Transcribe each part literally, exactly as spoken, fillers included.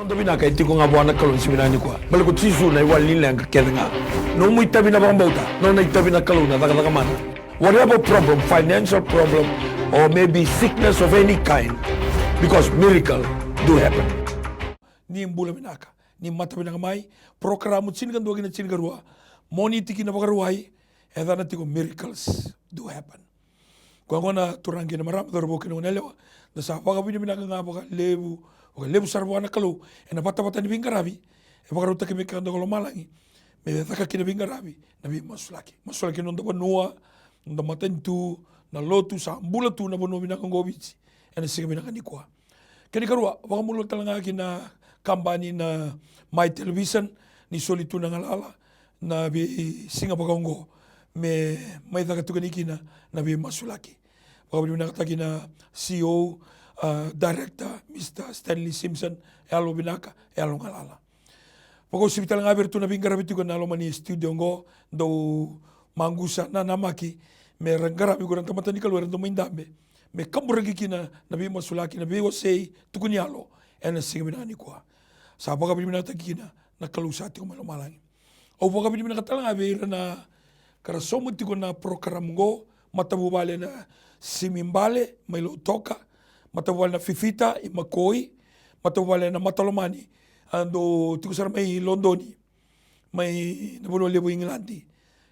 Noda vinaka e tiko ga vua na Kalou ni siga vinaka nikua. Baleta ko Jisu na iwali ni leqa kece ga. Nomu itavi na vakabauta, nona itavi na Kalou na cakacaka mana. Whatever problem, financial problem, or maybe sickness of any kind, because miracle do happen. Ni bula vinaka, ni mata vinaka mai, porokaramu tinikadua ki na tinikarua, Moniti ki na Vakarauwai, e yacana tiko Miracles Do Happen. Koya gona turaga kei na marama, cauravou kei na goneyalewa, da sa vakavinavinaka ga vakalevu, vakalevu sara vua na Kalou ena vatavata ni veiqaravi e vakarautaki me keda ko lomalagi, me caka kina veiqaravi na veimasulaki. Masulaki na noda vanua, noda matanitu, na lotu, sa bula tu na vanua vinaka oqo o Viti ena siga vinaka nikua. Kena ikarua, vakabula tale ga ki na kabani na Mai Television ni soli tu na galala na veisiga vakaoqo me mai caka tu kina kina na veimasulaki. Vakavinavinakataki na C E O, a, Director, Mister Stanley Simpson, yalo vinaka, yalo galala. Vakauasivi tale ga vei iratou na veiqaravi tiko ena loma ni studio oqo, dau maqusa, nanamaki me ra qaravi ko ira na tamata ni Kalou era dau mai dabe me kaburaki kina na veimasulaki, na veiwasei, tuku ni yalo ena siga vinaka nikua. Sa vakavinavinakataki kina na Kalou sa tiko mai lomalagi. Au vakavinavinaka tale ga vei ira na ka ra sauma tiko na porokaramu oqo, matavuvale na Simi Bale mai Lautoka, matavuvale na Fifita i Makoi, matavuvale na Matalomani, a dau tiko sara mai Lodoni, mai na vanua levu i Igiladi,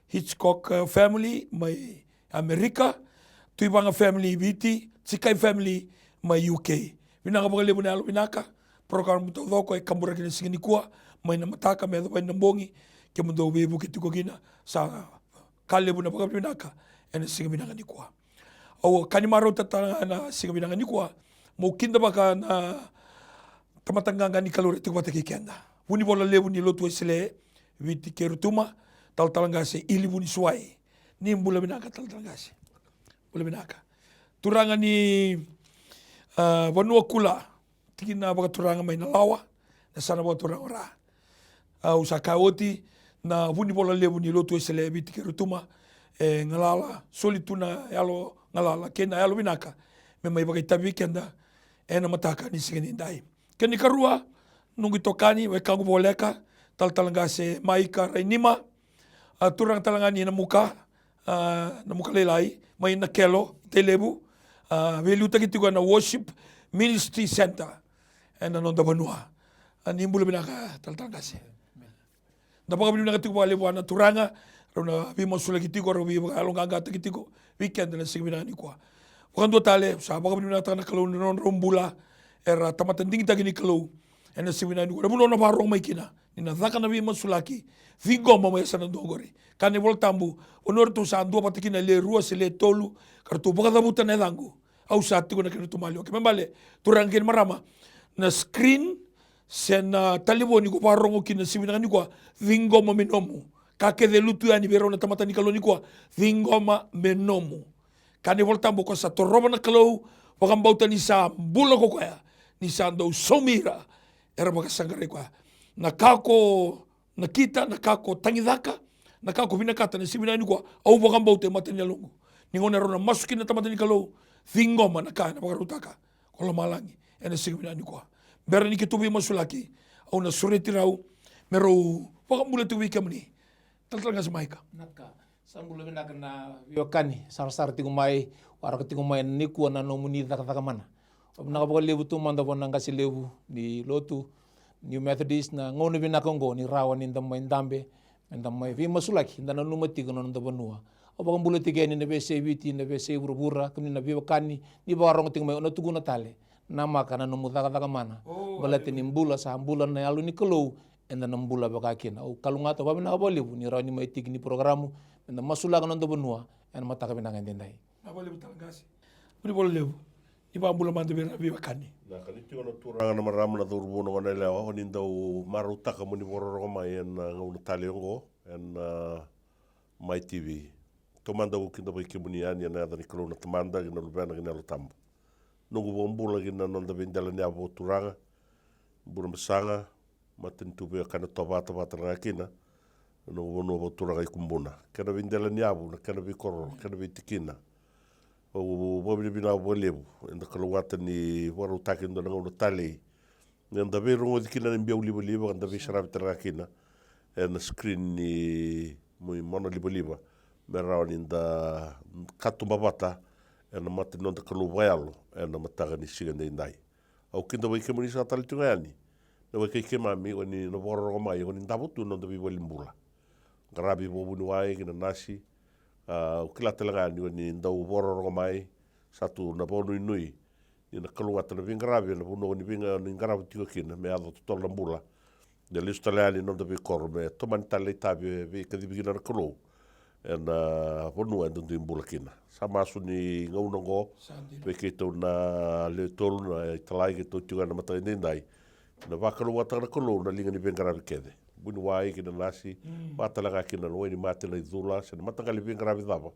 Hitchcock, eh, family mai Amerika, Tuivaga family i Viti, Tikai family mai U K. Vinaka vakalevu na yalo vinaka. Porokaramu taucoko e kaburaki na siga nikua, mai na mataka me yacova na bogi, kemudou veivuke tiko kina, sa ka levu na vakavinavinaka ena siga vinaka nikua. Au kani marautaka tale ga na siga vinaka nikua meu kidavaka na tamata qaqa ni Kalou era tiko vata kei keda. Vunivola levu ni Lotu Wesele Viti kei Rotuma, Talatala Qase Ili Vunisuwai. Ni bula vinaka, Talatala Qase. Bula vinaka. Turaga ni, a, Vanua Kula, tikina vakaturaga mai Nalawa, na yasana vakaturaga o Ra. Au sa kaya oti, na vunivola levu ni Lotu Wesele Viti kei Rotuma e galala, soli tu na yalo galala kei na yalo vinaka me mai vakaitavi vei keda ena mataka ni siga nidai. Kena ikarua, noqu itokani, wekaqu voleka, Talatala Qase Maika Rainima, a, turaga tale ga ni Namuka, a, Namuka Lailai, mai Nakelo, Tailevu, a, veiliutaki tiko ena Worship Ministry Center ena noda vanua. A, ni bula vinaka, Talatala Qase. Da vakavinavinaka tiko vakalevu vua na Turaga, rau na veimasulaki tiko, rau veivakayaloqaqataki tiko vei keda na siga vinaka nikua. Vakadua tale, sa vakavinavinakataka na Kalou na nodrau bula, era tamata digitaki ni Kalou ena siga vinaka nikua. Na vanua au na vakarorogo mai kina ni na caka na veimasulaki, ciqoma mai yasana dua oqori. Kaya na iVola Tabu, vanua ratou sa duavata kina le rua se le tolu, ka ratou vakacavuta na yacaqu, au sa tiko na kena tamata. Okei, me bale, turaga kei na marama, na screen se na talevoni ko vakarorogo kina na siga vinaka nikua, ciqoma me nomu. Ka kece e lutu yani vei rau na tamata ni Kalou nikua, ciqoma me nomu. Kaya na iVola Tabu, ko sa torova na Kalou, vakabauta ni sa bula ko koya, ni sa dau saumi ira era vakasaqarai koya. Na ka ko nakita, na ka ko tagicaka, na ka ko vinakata na siga vinaka nikua, au vakabauta e mata ni yaloqu, ni gauna rau na masu kina na tamata ni Kalou, ciqoma na ka ena vakarautaka ko lomalagi ena siga vinaka nikua. Bera ni keitou veimasulaki, au na sureti rau me rau vakabula tiko vei kemuni. Talatala Qase Maika. Na ka. Sa bula vinaka na veiwekani, sarasara tiko mai, waraka tiko mai nikua na nomuni cakacaka mana. Au vinaka vakalevu tu mada vua na qase levu ni lotu, New Methodist, na gauna vinaka oqo ni rawa ni da mai dabe, me da mai veimasulaki, da nanuma tiko na noda vanua. Au vakabula tiko yani na veiyasai Viti, na veiyasai vuravura, kemuni na veiwekani, ni vakarogo tiko mai, au na tukuna tale, namaka na nomu cakacaka mana. Baleta ni bula sa bula na Yalo ni Kalou, eda na bula vaka kina. Au kalougata, vakavinaka vakalevu ni rawa ni mai tiki ni porokaramu, me da masulaka na noda vanua ena mataka vinaka edaidai. Vinaka vakalevu Talatala Qase. Vunivola levu. Ni vakabula mada vei ira na veiwekani. Na ka ni tiko na turaga, na marama, na cauravou, na goneyalewa, o ni dau marautaka mo ni vakarorogo mai ena gauna talei oqo ena Mai T V. Taumada au kidavaki kemuni yani ena yaca ni Kalou na Tamada kei na Luvena kei na Yalo Tabu. Noqu vakabula ki na noda veidela ni yavu vakaturaga, Burebasaga, matanitu veiwekani Tovata, vata ga kina na noqu vanua vakaturaga i Kubuna, kei na veidela ni yavu, na kena veikororo, kei na veitikina. Au vakavinavinaka vakalevu, eda kalougata ni vakarautaki e dua na gauna talei Eda veirogoci kina na biau livaliva, ka da veisaravi tale ga kina ena screen ni mui mona livaliva, me rawa ni da katuba vata ena mata ni noda Kalou vakayalo ena mataka ni siga edaidai. Au kidavaki kemuni saka tale tiko ga yani na wekai keimami, o ni na vakarorogo mai, o ni davo tu na noda veivalenibula. Qaravi vakavuniwai kei na nasi. A, au kila tale ga ni o ni dau vakarorogo mai, sa tu na vakanuinui ni na kalougata na veiqaravi ena vanua o ni veiqa-, ni qarava tiko kina, me yaco totolo na bula. Da lesu tale yani na noda veikoro, me tomani tale na itavi e veikacivi kina na Kalou ena vanua eda dui bula kina. Sa masu ni gauna oqo, sa dina, vei keitou na lewe tolu na italai keitou tiko ena mataka edaidai, na vakalougatataka na Kalou na liga ni veiqaravi kece, vuniwai kei na nasi, vakatalega kina na wainimate, na icula, se na mataqali veiqaravi cava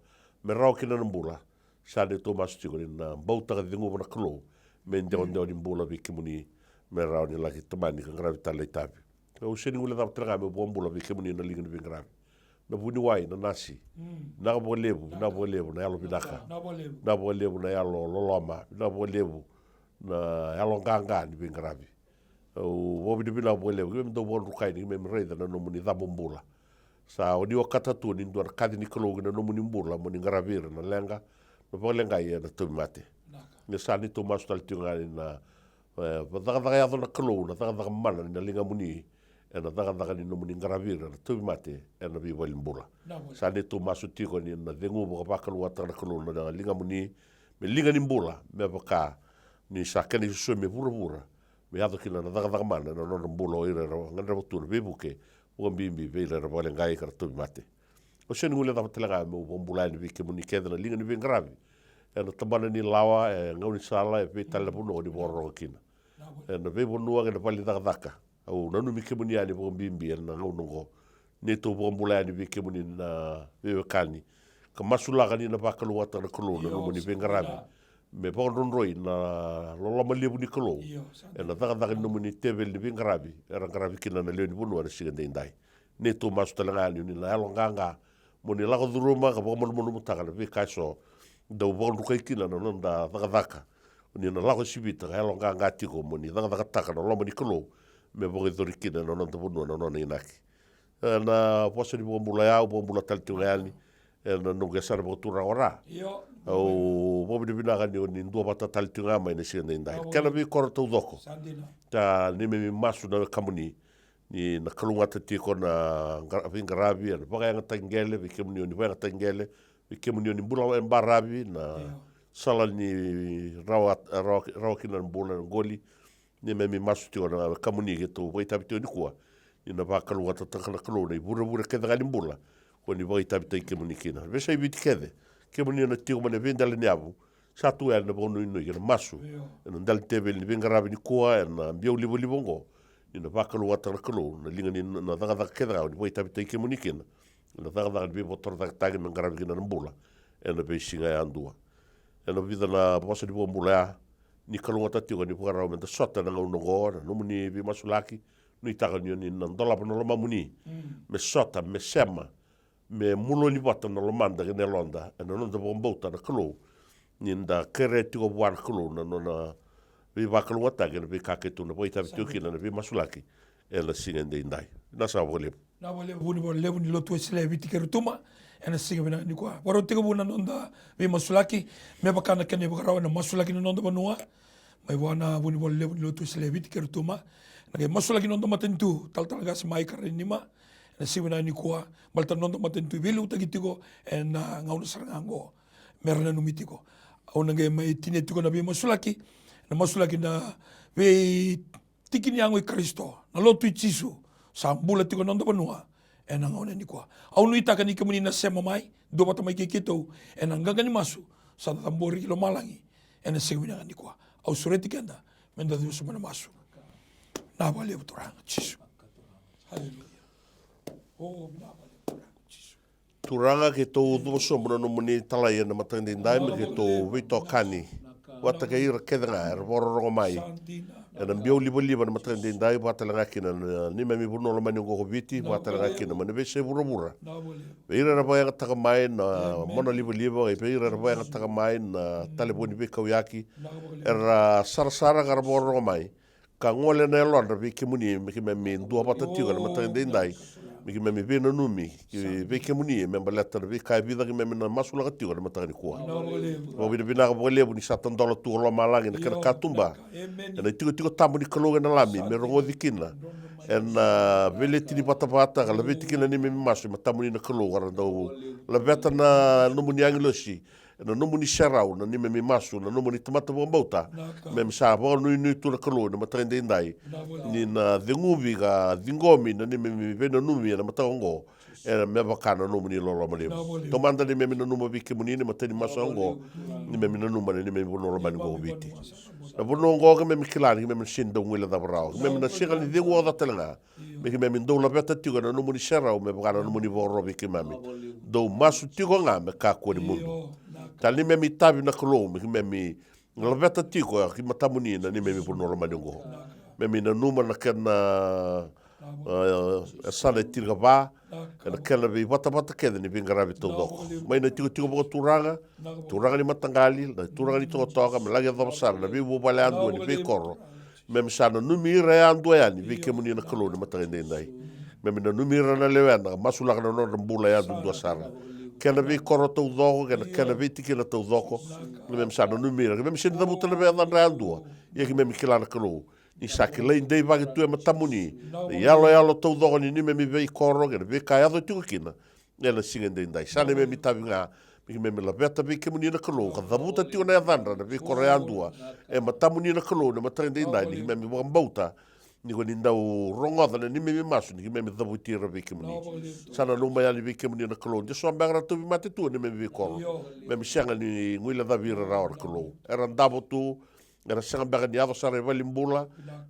me rawa kina na bula. Sa neitou masu tiko ni na bautaka, ceguva na Kalou me dewadewa ni bula vei kemuni, me rawa ni laki tomani ka qaravi tale na itavi. Au sega ni guilecava tale ga meu vakabula vei kemuni na liga ni veiqaravi, na vuniwai, na nasi. Vinaka vakalevu, vinaka vakalevu na yalo vinaka. Vinaka vakalevu na yalo loloma. Vinaka vakalevu na yalo qaqa ni veiqaravi. Au vakavinavinaka vakalevu, keimami dau vakadrukai ni keimami raica na nomuni cabo bula. Sa o ni okata tu ni dua na kaci ni Kalou ki na nomuni bula, mo ni qaravi ira na leqa, na vakaleqai, ena tauvimate. Vinaka. Ni sa neitou masu tale tiko ga ni na, e, cakacaka yaco na Kalou, na cakacaka mana ni na ligamuni, ena cakacaka ni nomuni qaravi ira na tauvimate ena veivalenibula. Vinaka. Sa neitou masu tiko ni na ceguva ka vakalougatataka na Kalou na ligamuni me liga ni bula, me vaka ni sa kena isosomi e vuravura, me yaco kina na cakacaka mana ena nodra bula o ira era gadreva tu na veivuke, vakabibi vei ira era vakaleqai ka ra tauvimate. Au sega ni guilecava tale ga meu vakabula yani vei kemuni kece na liga ni veiqaravi ena tabana ni lawa, e gaunisala, e vei tale na vanua o ni vakarorogo kina, ena veivanua kei na vale ni cakacaka. Au nanumi kemuni yani vakabibi ena gauna oqo. Neitou vakabula yani vei kemuni na veiwekani, ka masulaka ni na vakalougatataka na Kalou na nomuni veiqaravi, me vakadrodroi na loloma levu ni Kalou ena cakacaka ni nomuni teveli ni veiqaravi era qaravi kina na lewe ni vanua ena siga edaidai. Neitou masu tale ga yani ni na yalo qaqa, mo ni lako curuma ka vakamalumalumutaka na veika eso dau vakadrukai kina na noda cakacaka. Ni na lako sivita ka yalo qaqa tiko mo ni cakacakataka na loma ni Kalou, me vakayacori kina ena noda vanua na nona inaki. Ena vosa ni vakabula ya, au vakabula tale tiko ga yani ena noqu yasana vakaturaga o Ra. Au vakavinavinaka ni o ni duavata tale tiko ga mai na siga edaidai. Kena veikoro taucoko, sa neimami masu na wekamuni ni na kalougata tiko na veiqaravi ena vakayagataki qele, vei kemuni o ni vakayagataki qele, vei kemuni o ni bula e baravi na sala ni rawa, rawa, rawa kina na bula ena qoli. Neimami masu tiko na wekamuni keitou vakaitavi tiko nikua, ni na vakalougatataka na Kalou na ivurevure kece ga ni bula ko ni vakaitavitaki kemuni kina. Veiyasai Viti kece, kemuni na tiko mai na veidela ni yavu, sa tu yani na vakanuinui kei na masu ena dela ni teveli ni veiqaravi nikua ena biau livaliva oqo, ni na vakalougatataka na Kalou na liga ni na cakacaka kece ga o ni vakaitavitaki kemuni kina, na cakacaka ni veivakatorocaketaki me qaravi kina na bula ena veisiga yadua. Ena vica na vosa ni vakabula ya, ni kalougata tiko ni vakarau me da sota na gauna oqo na nomuni veimasulaki. Nuitaka ni o ni na dolava na lomamuni me sota, me sema, me muloni vata na lomada kei na yaloda ena noda vakabauta na Kalou, ni da kerea tiko vua na Kalou na nona veivakalougatataki ena veika keitou na vakaitavi tiko kina na veimasulaki ena siga edaidai. Vinaka saka vakalevu. Vinaka vakalevu Vunivola levu ni Lotu Wesele e Viti kei Rotuma ena siga vinaka nikua. Vakarau tekivu na noda veimasulaki me vaka na kena ivakarau ena masulaki na noda vanua. Mai vua na Vunivola levu ni Lotu Wesele e Viti kei Rotuma, na qai masulaki na noda matanitu, Talatala Qase Mai Karainima, ena siga vinaka nikua, baleta na noda matanitu e veiliutaki tiko ena gauna sara ga oqo, me ra nanumi tiko. Au na qai mai tinia tiko na veimasulaki, na masulaki na vei tiki ni yago i Karisito, na lotu i Jisu, sa bula tiko na noda vanua ena gauna nikua. Au nuitaka ni kemuni na sema mai, duavata mai kei keitou ena qaqa ni masu sa cabori ki lomalagi ena siga vinaka nikua. Au sureti keda me da cuva sobu ena masu. Vinaka vakalevu Turaga Jisu. Aleluya. O, vinaka vakalevu Turaga Jisu. Turaga, keitou cuva sobu na nomuni talai ena mataka edaidai, me keitou veitokani vata kei ira kece ga era vakarorogo mai ena biau livaliva ena mataka edaidai, vakatalega kina na neimami vanua lomani oqo ko Viti, vakatalega kina mai na veiyasai vuravura. Vei ira era vakayagataka mai na mona livaliva, vei ira era vakayagataka mai na talevoni veikauyaki, era sarasara ka ra vakarorogo mai. ka gole na yalodra vei kemuni, me keimami duavata tiko ena mataka edaidai, me keimami veinanumi ki vei kemuni me baleta na veika e vica keimami na masulaka tiko ena mataka nikua. Vakavinavinaka vakalevu ni sa tadola tu o lomalagi na kena katuba ena itikotiko tabu ni Kalou ena Lami, me rogoci kina ena veleti ni vatavata ka laveti kina na neimami masu e matamuni na Kalou, ka ra dau laveta na nomuni agilosi ena nomuni serau na neimami masu, na nomuni tamata vakabauta. Keimami sa vakanuinui tu na Kalou ena mataka edaidai ni na ceguvi ka ciqomi na neimami veinanumi ena mataka oqo, e me vaka na nomuni loloma levu. Taumada neimami nanuma vei kemuni na imatai ni masu oqo, neimami nanuma na neimami vanua lomani oqo o Viti. Na vanua oqo keimami kila ni keimami na sega ni dau guilecava rawa, keimami na sega ni cegu oca tale ga, me keimami dau laveta tiko ena nomuni serau me vaka na nomuni vakarorogo vei keimami. Dau masu tiko ga me kakua ni mudu. Tale neimami itavi na Kalou, me keimami laveta tiko ki matamuni na neimami vanua lomani oqo. Keimami nanuma na kena, e, yasana e tinikava, ena kena veivatavata kece ni veiqaravi taucoko. Mai na itikotiko vakaturaga, turaga ni mataqali, na turaga ni tokatoka, me laki yacova sara na veivuvale yadua ni veikoro. Keimami sa nanumi ira yadua yani vei kemuni na Kalou ena mataka edaidai. Keimami nanumi ira na lewena ka masulaka na nodra bula yadudua sara. Kena veikoro taucoko, kena, kena veitikina taucoko. Keimami sa nanumi ira, keimami sega ni cavuta na veiyacadra yadua. Ia keimami kila na Kalou ni sa kilai deivaki tu e matamuni na iyaloyalo taucoko ni neimami veikoro kei na veika e yaco tiko kina ena siga edaidai. Sa neimami itavi ga me keimami laveta vei kemuni na Kalou ka cavuta tiko na yacadra na veikoro yadua e matamuni na Kalou ena mataka edaidai, ni keimami vakabauta ni ko ni dau rogoca na neimami masu ni keimami cavuti ira vei kemuni. Sa nanuma yani vei kemuni na Kalou de so beka era tauvimate tu ena neimami veikoro, keimami sega ni guilecavi ira rawa na Kalou. Era davo tu, era sega beka ni yaco sara i valenibula.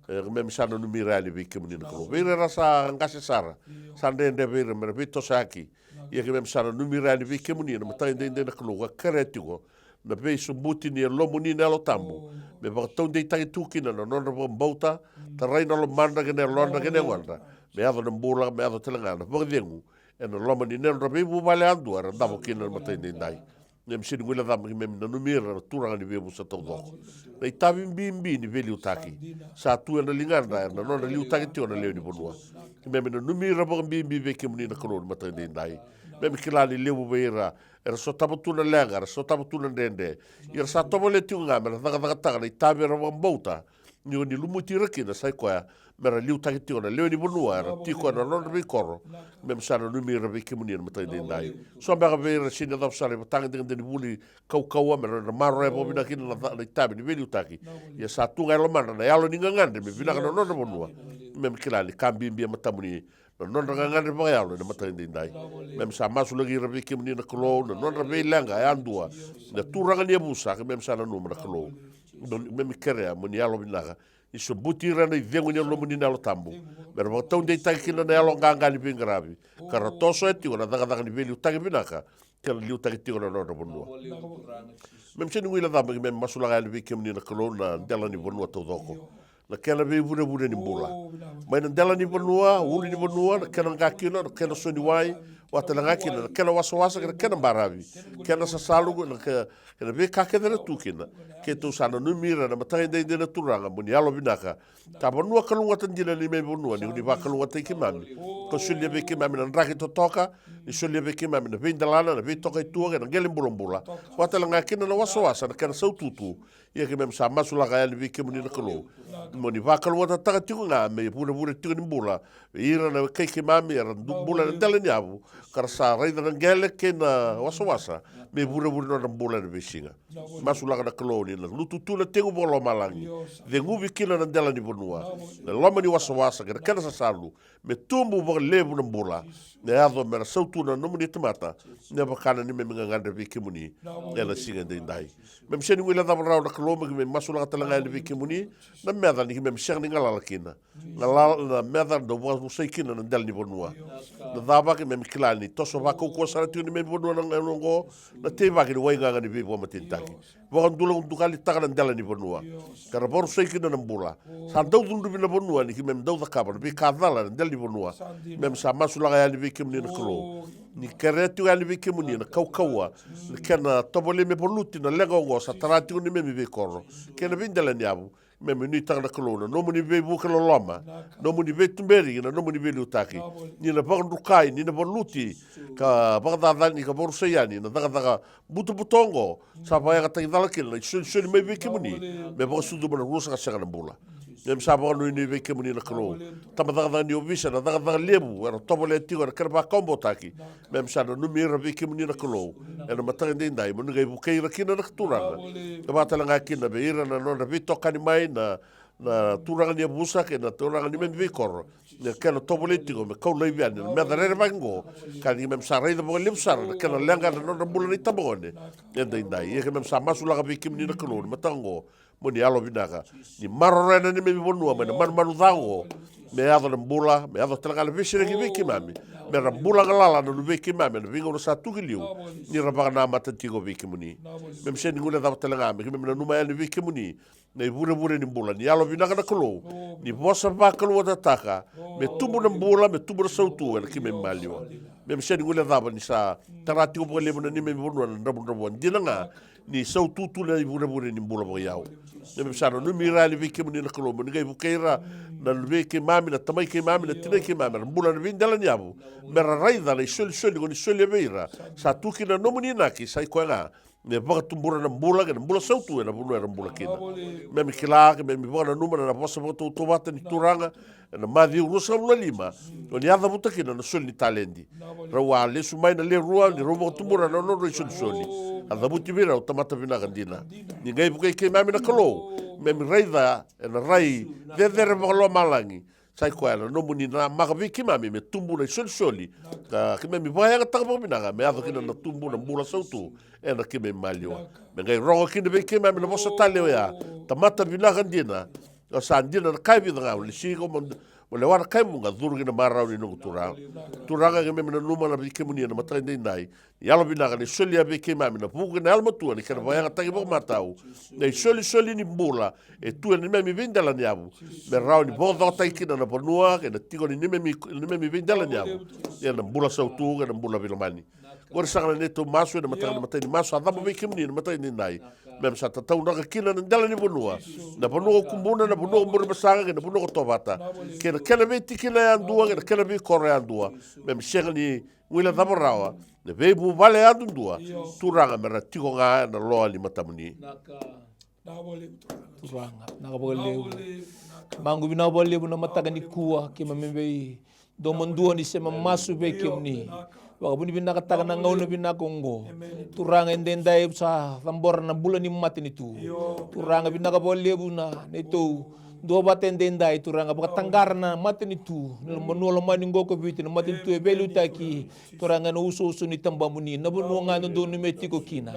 E, keimami sa nanumi ira yani vei kemuni na Kalou. Vei ira era sa qase sara, sa dredre vei ira mera veitosoyaki, ia keimami sa nanumi ira yani vei kemuni ena mataka edaidai na Kalou, ka kerea tiko na veisobuti ni Yalomuni na Yalo Tabu me vakataudeitaki tu kina na nodra vakabauta, tarai na lomadra kei na yalodra kei na yagodra, me yaco na bula, me yaco tale ga na vakacegu ena loma ni nodra veivuvale yadua era davo kina ena mataka edaidai. Keimami sega ni guilecava, keimami nanumi ira na turaga ni veivusa taucoko. Na itavi bibi ni veiliutaki sa tu ena ligadra, ena nodra liutaki tiko na lewe ni vanua. Keimami nanumi ira vakabibi vei kemuni na Kalou ena mataka edaidai. Keimami kila ni levu vei ira era sotava tu na leqa, era sotava tu na dredre, ia era sa tovolea tiko ga mera cakacakataka na itavi era vakabauta ni oni lumuti ira kina, sa i koya mera liutaki tiko na lewe ni vanua era tiko ena nodra veikoro. Keimami sa nanumi ira vei kemuni ena mataka edaidai. So beka vei ira sega ni yacova sara na ivakatagedegede ni vuli kaukauwa mera na maroroya vakavinaka kina na ca-, na itavi ni veiliutaki, ia sa tu ga e lomadra na yalo ni gagadre me vinaka na nodra vanua. Keimami kila ni ka bibi e matamuni na nodra gagadre vakayalo ena mataka edaidai. Keimami sa masulaki ira vei kemuni na Kalou, na nodra veileqa yadua, na turaga ni yavusa, keimami sa nanuma na Kalou, keimami kerea mo ni yalovinaka ni sobuti ira ena icegu ni Yalomuni na Yalo Tabu, mera vakataudeitaki kina na yalo qaqa ni veiqaravi, ka ra tosoya tiko na cakacaka ni veiliutaki vinaka kei na liutaki tiko na nodra vanua. Keimami sega ni guilecava, keimami masulaka yani vei kemuni na Kalou na dela ni vanua taucoko, na kena veivurevure ni bula. Mai na dela ni vanua, ulu ni vanua, na kena qa kina, na kena soniwai, vaka tale ga kina na kena wasawasa kei na kena baravi, kena sasalu, na ke-, kei na veika kece era tu kina. Keitou sa nanumi ira ena mataka edaidai na Turaga mo ni yalovinaka, ka vanua kalougata dina na neimami vanua ni ko ni vakalougatataki keimami, ka solia vei keimami na draki totoka, ni solia vei keimami na veidelana, na veitokaitua kei na qele bulabula, vaka tale ga kina na wasawasa, na kena saututu. Ia keimami sa masulaka yani vei kemuni na Kalou, mo ni vakalougatataka tiko ga me ivurevure tiko ni bula vei ira na wekai keimami era du-, bula ena dela ni yavu, ka ra sa raica na qele kei na wasawasa me ivurevure ni nodra bula ena veisiga. Masulaka na Kalou ni na lutu tu na tegu vakalomalagi, ceguvi kina na dela ni vanua, na loma ni wasawasa kei na kena sasalu, me tubu vakalevu na bula, me yaco mera sautu na nomuni tamata, me vaka na neimami gagadre vei kemuni ena siga edaidai. Keimami sega ni guilecava rawa na Kalou, me keimami masulaka tale ga yani vei kemuni na meca ni keimami sega ni galala kina. Galala na meca dau vakarusai kina na dela ni vanua. Na cava? Keimami kila ni toso vakaukauwa sara tiko ni neimami vanua na gauna oqo na teivaki ni waigaga ni veivakamatenitaki. Vakadulaqudukalitaka na dela ni vanua, ka ra vakarusai kina na bula. Sa dau cudruvi na vanua ni keimami dau cakava na veika cala ena dela ni vanua. Keimami sa masulaka yani vei kemuni na Kalou, ni kerea tiko yani vei kemuni na kaukauwa, na kena tovolei me valuti na leqa oqo sa tara tiko ni neimami veikoro kei na veidela ni yavu. Keimami nuitaka na Kalou na nomuni veivuke loloma, nomuni veituberi, na nomuni veiliutaki. Ni na vakadrukai, ni na valuti ka vakacacani ka vakarusai yani na cakacaka butobuto oqo. Sa vakayagataki cala kina na isolisoli mai vei kemuni me vakasucuma na ruasagavulu na bula. Keimami sa vakanuinui vei kemuni na Kalou, tabacakacaka ni ovisa, na cakacaka levu era tovolea tiko ena kena vakawabotaki. Keimami sa nanumi ira vei kemuni na Kalou ena mataka edaidai, mo ni qai vukei ira kina na Turaga. E vaka tale ga kina vei ira na nodra veitokani mai na, na turaga ni yavusa kei na turaga ni neimami veikoro, na kena tovolei tiko me kau laivi yani na meca rerevaki oqo. Ka ni keimami sa raica vakalevu sara na kena leqa na nodra bula na itabagone edaidai. Ia keimami sa masulaka vei kemuni na Kalou ni mataka oqo, mo ni yalovinaka, ni maroroya na neimami vanua mai na manumanu ca oqo, me yaco na bula, me yaco tale ga na veisereki vei keimami, me ra bula galala na luvei keimami ena veigauna sa tu ki liu, ni ra vakanamata tiko vei kemuni. Keimami sega ni guilecava tale ga me keimami nanuma yani vei kemuni na ivurevure ni bula. Ni yalovinaka na Kalou, ni vosa vakalougatataka, me tubu na bula, me tubu na sautu ena keimami maliwa. Keimami sega ni guilecava ni sa tara tiko vakalevu na neimami vanua na dravudravua. Dina ga ni sautu tu na ivurevure ni bula vakaiyau. Keimami sa nanumi ira yani vei kemuni na Kalou, mo ni qai vukei ira na luvei keimami, na tamai keimami, na tinai keimami, era bula ena veidela ni yavu, me ra raica na isolisoli ko ni solia vei ira. Sa tu kina na nomuni inaki, sa i koya ga me vakatubura na bula kei na bula sautu ena vanua era bula kina. Keimami kila, keimami vakananuma na vosa vakatautauvata ni Turaga ena Maciu ruasagavulu ka lima, o ni a cavuta kina na soli ni taledi. Rau a lesu mai na le rua ni rau vakatubura na nodrau isolisoli. A cavuti vei rau tamata vinaka dina. Ni qai vukei keimami na Kalou, keimami raica ena rai cecere vakalomalagi. Sa i koya na nomuni namaka vei keimami me tubu na isolisoli, ka keimami vakayagataka vakavinaka me yaco kina na tubu na bula sautu ena keimami maliwa. Me qai rogo kina vei keimami na vosa talei oya, tamata vinaka dina. O sa dina na ka e vica ga, o lesi iko mo, mo lewa na ka e vuqa, curu ki na marau ni noqu Turaga. Turaga, keimami nanuma na vei kemuni ena mataka edaidai. Yalovinaka ni solia vei keimami na vuku kei na yalomatua ni kena vakayagataki vakamatau na isolisoli ni bula e tu ena neimami veidela ni yavu, me rawa ni vakacokotaki kina na vanua kei na tiko ni neimami, neimami veidela ni yavu, ena bula sautu kei na bula veilomani. Qori saka na neitou masu ena mataka, na matai ni masu a cabo vei kemuni ena mataka edaidai. Keimami sa tataunaka kina na dela ni vanua, na vanua ko Kubuna, na vanua ko Burebasaga kei na vanua ko Tovata, kei na kena veitikina yadua kei na kena veikoro yadua. Keimami sega ni guilecava rawa na veivuvale yadudua. Turaga, me ra tiko ga ena loa ni matamuni. Turaga, vinaka vakalevu. Maqu, vinaka vakalevu na mataka nikua, keimami vei domo dua ni sema masu vei kemuni. Vakavinavinakataka na gauna vinaka oqo. Turaga, edaidai au sa cabora na bula ni matanitu. Turaga, vinaka vakalevu na neitou duavata edaidai, Turaga, vakataqara na matanitu, na vanua lomani oqo ko Viti, na matanitu e veiliutaki, Turaga, ena usouso ni tabamuni, na vanua ga e dodonu me tiko kina.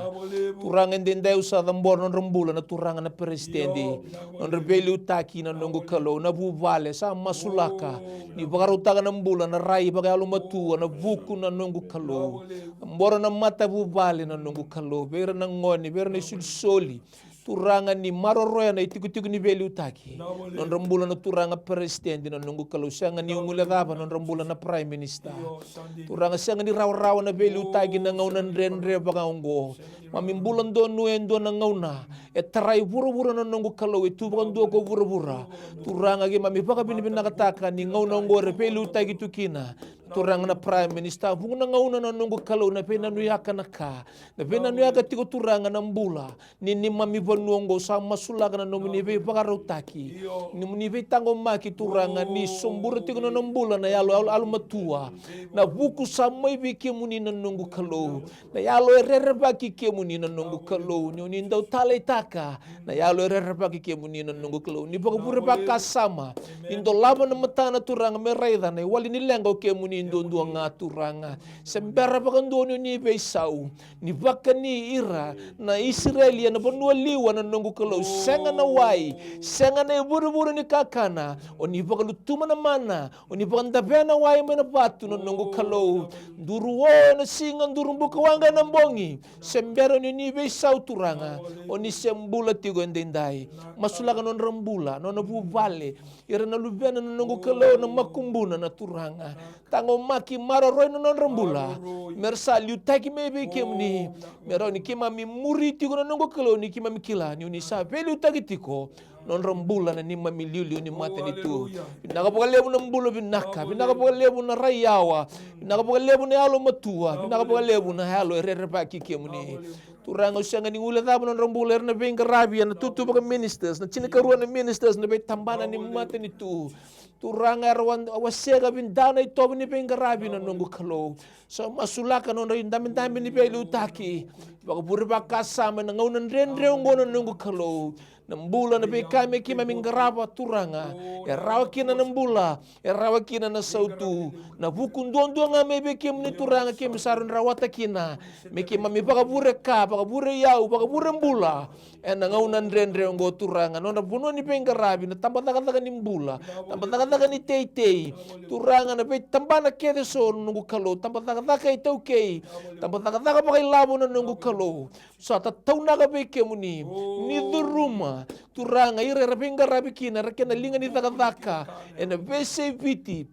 Turaga, edaidai au sa cabora na nodra bula na Turaga na peresitedi, na nodra veiliutaki, na noqu Kalou, na vuvale, sa masulaka ni vakarautaka na bula, na rai vakayalomatua, na vuku, na noqu Kalou. Cabora na matavuvale, na noqu Kalou, vei ira na gone, vei ira na isolisoli, Turaga, ni maroroya na itikotiko ni veiliutaki. Nodra bula na Turaga peresitedi, na noqu Kalou, sega ni guilecava nodra bula na Prime Minister. Turaga, sega ni rawarawa na veiliutaki na gauna dredre vaka oqo. Keimami bula donuya e dua na gauna e tarai vuravura, na noqu Kalou, e tu vakadua ko vuravura. Turaga, keimami vakavinavinakataka ni gauna oqo era veiliutaki tu kina, Turaga na Prime Minister. Vuqa na gauna, na noqu Kalou, na veinanuyaka na ka, na veinanuyaka tiko, Turaga, na bula ni neimami vanua oqo. Sa masulaka na nomuni veivakarautaki, nomuni veitaqomaki, Turaga, ni sobura tiko na nona bula na yalo, yalo, yalomatua. Na vuku sa mai vei kemuni, na noqu Kalou, na yalo e rerevaki kemuni, na noqu Kalou, ni oni dau taleitaka na yalo e rerevaki kemuni, na noqu Kalou, ni vakavure vakasama, ni dolava na matana, Turaga, me raica na iwali ni leqa o kemuni duadua ga, Turaga. Se bera vakadua ni oni veisau, ni vakani ira na Isireli ena vanua liwa, na noqu Kalou. Sega na wai, sega na ivurevure ni kakana, oni vakalutuma na mana, oni vakadavea na wai mai na vatu, na noqu Kalou. Duru o ena siga, duru bukawaqa ena bogi. Se bera ni oni veisau, Turaga, oni se bula tiko edaidai. Masulaka nodra bula, nona vuvale, ira na luvena, na noqu Kalou, na makubuna, na Turaga. Taqomaki, maroroi na nodra bula, me ra sa liutaki mai vei kemuni. Me rawa ni keimami muri tiko, na noqu Kalou, ni keimami kila ni oni sa veiliutaki tiko. nodra bula na neimami iliuliu ni matanitu. Vinaka vakalevu na bula vinaka, vinaka vakalevu na rai yawa, vinaka vakalevu na yalo matua, vinaka vakalevu na yalo e rerevaki kemuni. Turaga, au sega ni guilecava nodra bula era na veiqaravi ena tutu vaka ministers, na tinikarua na ministers, na veitabana ni matanitu. Turaga, era wa, wasega vinaka na itovo ni veiqaravi na noqu Kalou. Sa masulaka nodra idabedabe ni veiliutaki, vakavure vakasama ena gauna dredre oqo na noqu Kalou. Na bula, na veika me keimami qarava Turaga, e rawa kina na bula, e rawa kina na sautu. Na vuku duadua ga mai vei kemuni Turaga, keimami sa rawa ni rawata kina. Me keimami vakavure ka, vakavure iyau, vakavure bula ena gauna dredre oqo Turaga. Nodra vanua ni veiqaravi, na tabacakacaka ni bula, tabacakacaka ni teitei, Turaga, na veitabana kece eso na noqu Kalou, tabacakacaka iTaukei, tabacakacaka vakailavo na noqu Kalou. Sa tataunaka vei kemuni, ni curuma Turaga ira era veiqaravi kina, era kena liga ni cakacaka ena veiyasai Viti,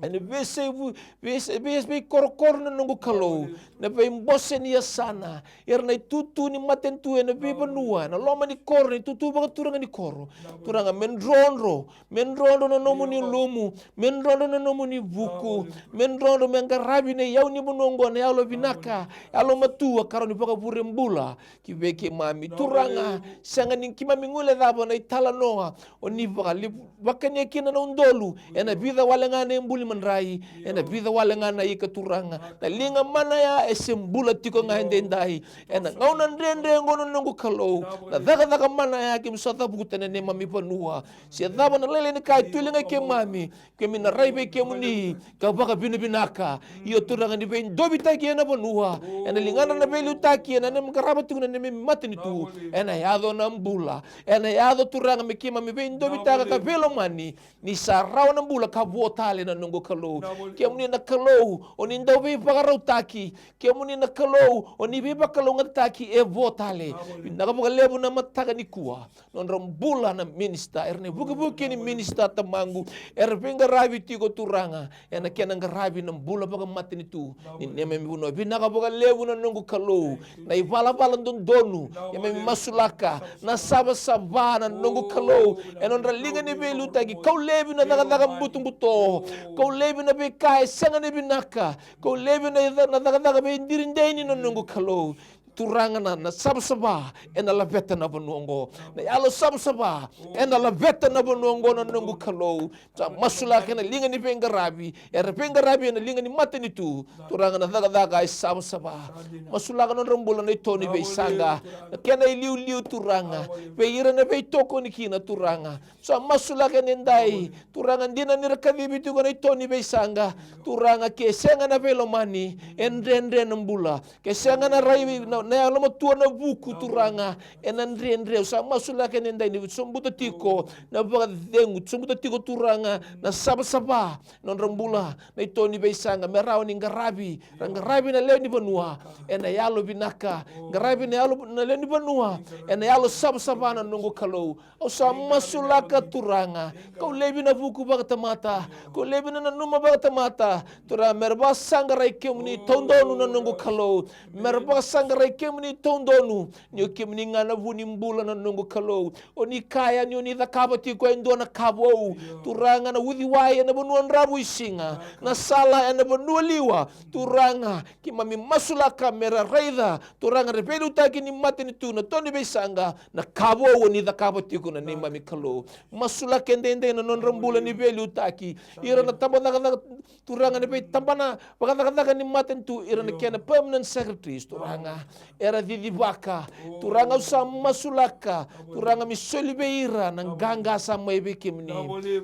ena veiyasai vu, veiyasai, vei, veikorokoro na noqu Kalou, na veibose ni yasana, ira na itutu ni matanitu ena veivanua, ena loma ni koro, na itutu vakaturaga ni koro. Turaga, me drodro, me drodro na nomuni ulumu, me drodro na nomuni vuku, me drodro, me qaravi na iyau ni vanua oqo na yalo vinaka, yalo matua, ka rawa ni vakavure bula ki vei keimami. Turaga, sega ni keimami guilecava na italanoa o ni vakali, vakania kina na udolu, ena vica wale ga na ibuli madrai, ena vica wale ga na ika Turaga. Na liga mana ya e se bula tiko ga edaidai. Ena gauna dredre oqo na noqu Kalou, na cakacaka mana ya keimami sa cavuta ena neimami vanua. Se cava na lailai ni ka e tu e liga i keimami, keimami na rai vei kemuni ka vakavinavinaka. Io Turaga, ni veidovitaki ena vanua, ena ligadra na veiliutaki, ena neimami qarava tiko na neimami matanitu, ena yaco na bula. Ena yaco Turaga me keimami veidovitaka ka veilomani, ni sa rawa na bula ka vo tale na noqu Kalou. Kemuni na Kalou o ni dau veivakarautaki, kemuni na Kalou o ni veivakalougatataki e vo tale. Vinaka vakalevu na mataka nikua. Nodra bula na minista, era na ivukevuke ni minista Tamaqu, era veiqaravi tiko Turaga, ena kena qaravi na bula vakamatanitu ni neimami vanua. Vinaka vakalevu na noqu Kalou, na ivalavala dodonu keimami masulaka, na savasava na noqu Kalou, ena nodra liga ni veiliutaki. Kau laivi na cakacaka butobuto, kau laivi na veika e sega ni vinaka, kau laivi na, na cakacaka veidirideni na noqu Kalou. Turaga na, na savasava ena laveta na vanua oqo. Na yalo savasava ena laveta na vanua oqo na noqu Kalou. Sa masulaka ena liga ni veiqaravi, era veiqaravi ena liga ni matanitu. Turaga na cakacaka e savasava. Masulaka nodra bula na ito ni veisaqa, na kena iliuliu Turaga. Vei ira na veitokoni kina Turaga. Sa masulaka edaidai Turaga, dina ni ra kacivi tiko na ito ni veisaqa. Turaga ke sega na veilomani, e dredre na bula. Ke sega na rai, na, na yalomatua, na vuku Turaga, ena dredre. Au sa masulaka edaidai ni sobuta tiko na vakacegu, sobuta tiko Turaga na savasava, nodra bula na ito ni veisaqa, me rawa ni qaravi, ra qaravi na lewe ni vanua ena yalo vinaka, qaravi na yalo, na lewe ni vanua ena yalo savasava na noqu Kalou. Au sa masulaka Turaga, kau laivi na vuku vakatamata, kau laivi na nanuma vakatamata. Turaga, me ra vakasaqarai kemuni taudonu na noqu Kalou, me ra vakasaqarai kemuni taudonu, ni o kemuni ga na vu ni bula na noqu Kalou. O ni kaya ni o ni cakava tiko e dua na ka vou, Turaga, na uciwai ena vanua dravu i siga, na sala ena vanua liwa. Turaga, keimami masulaka me ra raica, Turaga, na veiliutaki ni matanitu, na ito ni veisaqa, na ka vou o ni cakava tiko na neimami Kalou. Masulaka edaidai na nodra bula ni veiliutaki, ira na tabacakacaka Turaga, na veitabana vakacakacaka ni matanitu, ira na kena permanent secretaries Turaga, era cicivaka. Turaga, au sa masulaka, Turaga, me soli vei ira na qaqa sa mai vei kemuni,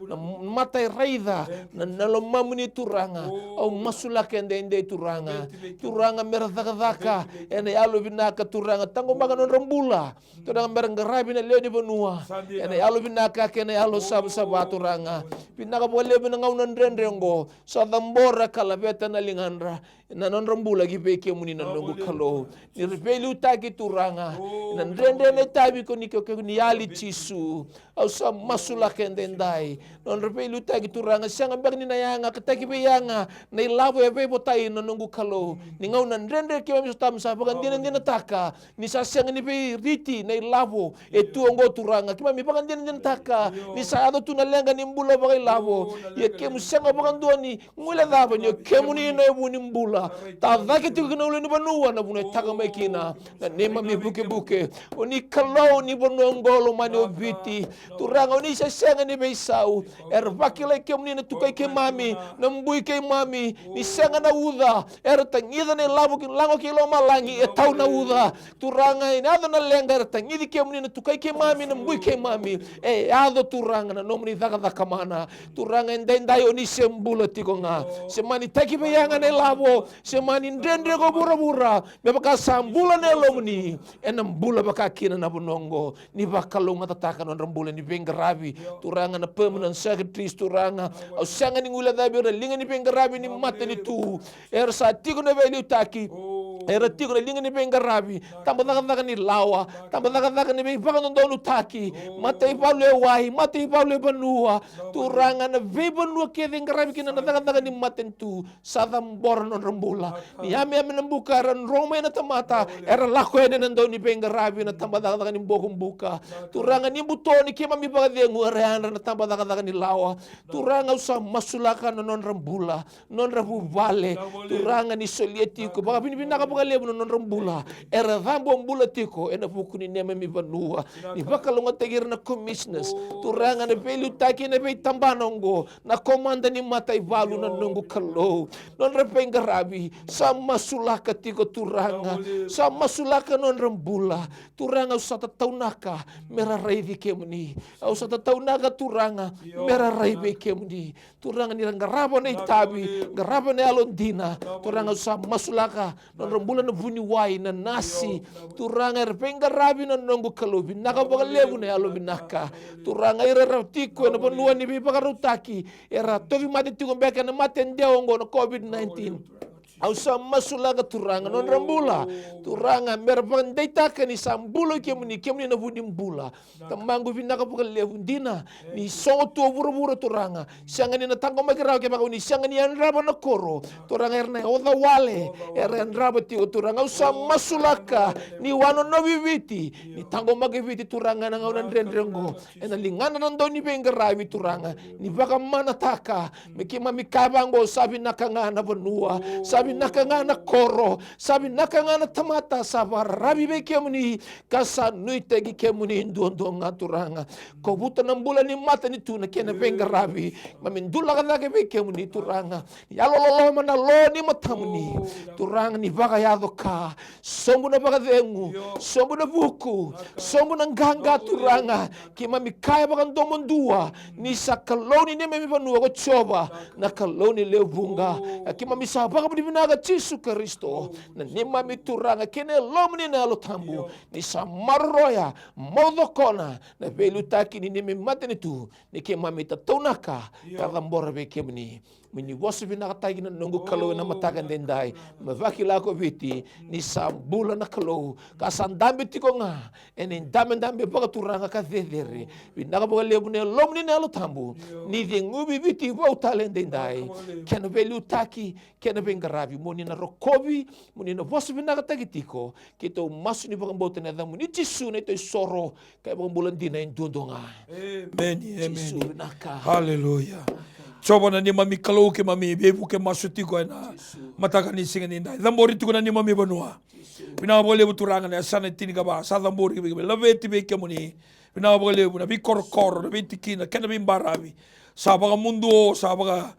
na mata e raica na, na lomamuni Turaga. Au masulaka edaidai Turaga, Turaga, me ra cakacaka ena yalo vinaka Turaga, taqomaka nodra bula. Turaga, me ra qaravi na lewe ni vanua ena yalo vinaka kei na yalo savasava Turaga. Vinaka vakalevu na gauna dredre oqo, sa cabora ka laveta na ligadra, na nodra bula ki vei kemuni na noqu Kalou. Ni ra veiliutaki Turaga, na dredre, na itavi ko ni, ko, ko ni yali Jisu. Au sa masulaka edaidai. Nodra veiliutaki Turaga, sega beka ni na yaga ka taki veiyaga na ilavo e veivotai na noqu Kalou. Ni gauna dredre keimami sotava, sa vakadinadinataka ni sa sega ni veiriti na ilavo e tu oqo Turaga. Keimami vakadinadinataka ni sa yaco tu na leqa ni bula vakailavo. Ia kemu sega vakadua ni guilecava ni o kemuni na vu ni bula. Tacake tiko ki na ulunivanua na vanua e taka mai kina na neimami vukevuke. O ni Kalou ni vanua oqo lomani o Viti. Turaga, o ni se sega ni veisau. Era vakilai kemuni na tukai keimami, na bui keimami, ni sega na uca. Era tagica na ilavo ki lago kei lomalagi e tau na uca. Turaga, e yaco na leqa, era tagici kemuni na tukai keimami, na bui keimami. E yaco Turaga na nomuni cakacaka mana. Turaga, edaidai o ni se bula tiko ga. Se mani taki veiyaga na ilavo, se mani dredre ko vuravura. Me vaka sa bula na yalomuni, ena bula vaka kina na vanua oqo. Ni vakalougatataka nodra bula ni veiqaravi. Turaga, na permanent secretaries Turaga, au sega ni guilecavi ira na liga ni veiqaravi ni matanitu. Era sa tiko na veiliutaki. Era tiko na liga ni veiqaravi. Tabacakacaka ni lawa. Tabacakacaka ni veivakadodonutaki. Mataivalu e wai. Mataivalu e vanua. Turaga, na veivanua kece e qaravi kina na cakacaka ni matanitu. Sa cabora nodra bula. Ni yameyame na buka era dro mai na tamata, era lako yani ena dau ni veiqaravi na tabacakacaka ni bokobuka. Turaga, ni buto ni keimami vakacegu era yadra na tabacakacaka ni lawa. Turaga, au sa masulaka na nodra bula, nodra vuvale. Turaga, ni solia tiko vakavinavinaka vakalevu na nodra bula. Era cabobula tiko ena vuku ni neimami vanua. Ni vakalougatataki ira na commissioners. Turaga, na veiliutaki ena veitabana oqo. Na komada ni mataivalu na noqu Kalou. Nodra veiqaravi, sa masulaka tiko Turaga. Sa masulaka nodra bula. Turaga, au sa tataunaka me ra raici kemuni. Au sa tataunaka Turaga me ra rai vei kemuni. Turaga, ni ra qarava na itavi, qarava na yalodina. Turaga, au sa masulaka nodra bula na vuniwai, na nasi. Turaga, era veiqaravi na noqu Kalou, vinaka vakalevu na yalovinaka. Turaga, ira era tiko ena vanua ni veivakarautaki, era tauvimate tiko beka ena mate dewa oqo na COVID nineteen. Au sa masulaka Turaga nodra bula. Turaga, me ra vakadeitaka ni sa bula o kemuni, kemuni na vu ni bula. Tamaqu vinaka vakalevu dina, ni sogo tu o vuravura Turaga. Sega ni na taqomaki rawa kevaka o ni sega ni yadrava na koro. Turaga, era na oca wale, era yadrava tiko Turaga. Au sa masulaka, ni wanonovi Viti, ni taqomaki Viti Turaga ena gauna dredre oqo. Ena ligana na dau ni veiqaravi Turaga, ni vakamanataka, me keimami kaya vaqo, sa vinaka ga na vanua, sa vinaka ga na koro, sa vinaka ga na tamata, sa vakararavi vei kemuni, ka sa nuitaki kemuni duadua ga Turaga. Kovuta na bula ni matanitu na kena veiqaravi. Mami dulaka cake vei kemuni Turaga. Yalololoma na lo ni matamuni. Turaga, ni vakayaco ka. Sobu na vakacegu. Sobu na vuku. Sobu na qaqa Turaga. Keimami kaya vakadomodua. Ni sa Kalou ni neimami vanua ko Jiova. Na Kalou ni lewe vuqa. Keimami sa vakavinavinaka Jisu Karisito. Na neimami Turaga kei na Yalomuni na Yalo Tabu. Ni sa maroroya, maucokona na veiliutaki ni neimami matanitu, ni keimami tataunaka ka cabora vei kemuni. Mo ni vosa vinakataki na noqu Kalou ena mataka edaidai, me vakila ko Viti ni sa bula na Kalou, ka sa dabe tiko ga ena idabedabe vakaturaga ka cecere. Vinaka vakalevu na Yalomuni na Yalo Tabu, ni ceguvi Viti vou tale edaidai. Kena veiliutaki, kena veiqaravi, mo ni na rokovi, mo ni na vosa vinakataki tiko. Keitou masu ni vakabauta ena yacamuni Jisu na neitou isoro ka ivakabula dina e duadua ga. Emeni, emeni. Jisu vinaka. Haleluya. Jiova na neimami Kalou, keimami veivuke masu tiko ena mataka ni siga nidai. Cabori tiko na neimami vanua. Vinaka vakalevu Turaga na yasana e tinikava sa cabori vei kemuni, laveti vei kemuni. Vinaka vakalevu na veikorokoro, na veitikina kei na veibaravi. Sa vakamuduo, sa vaka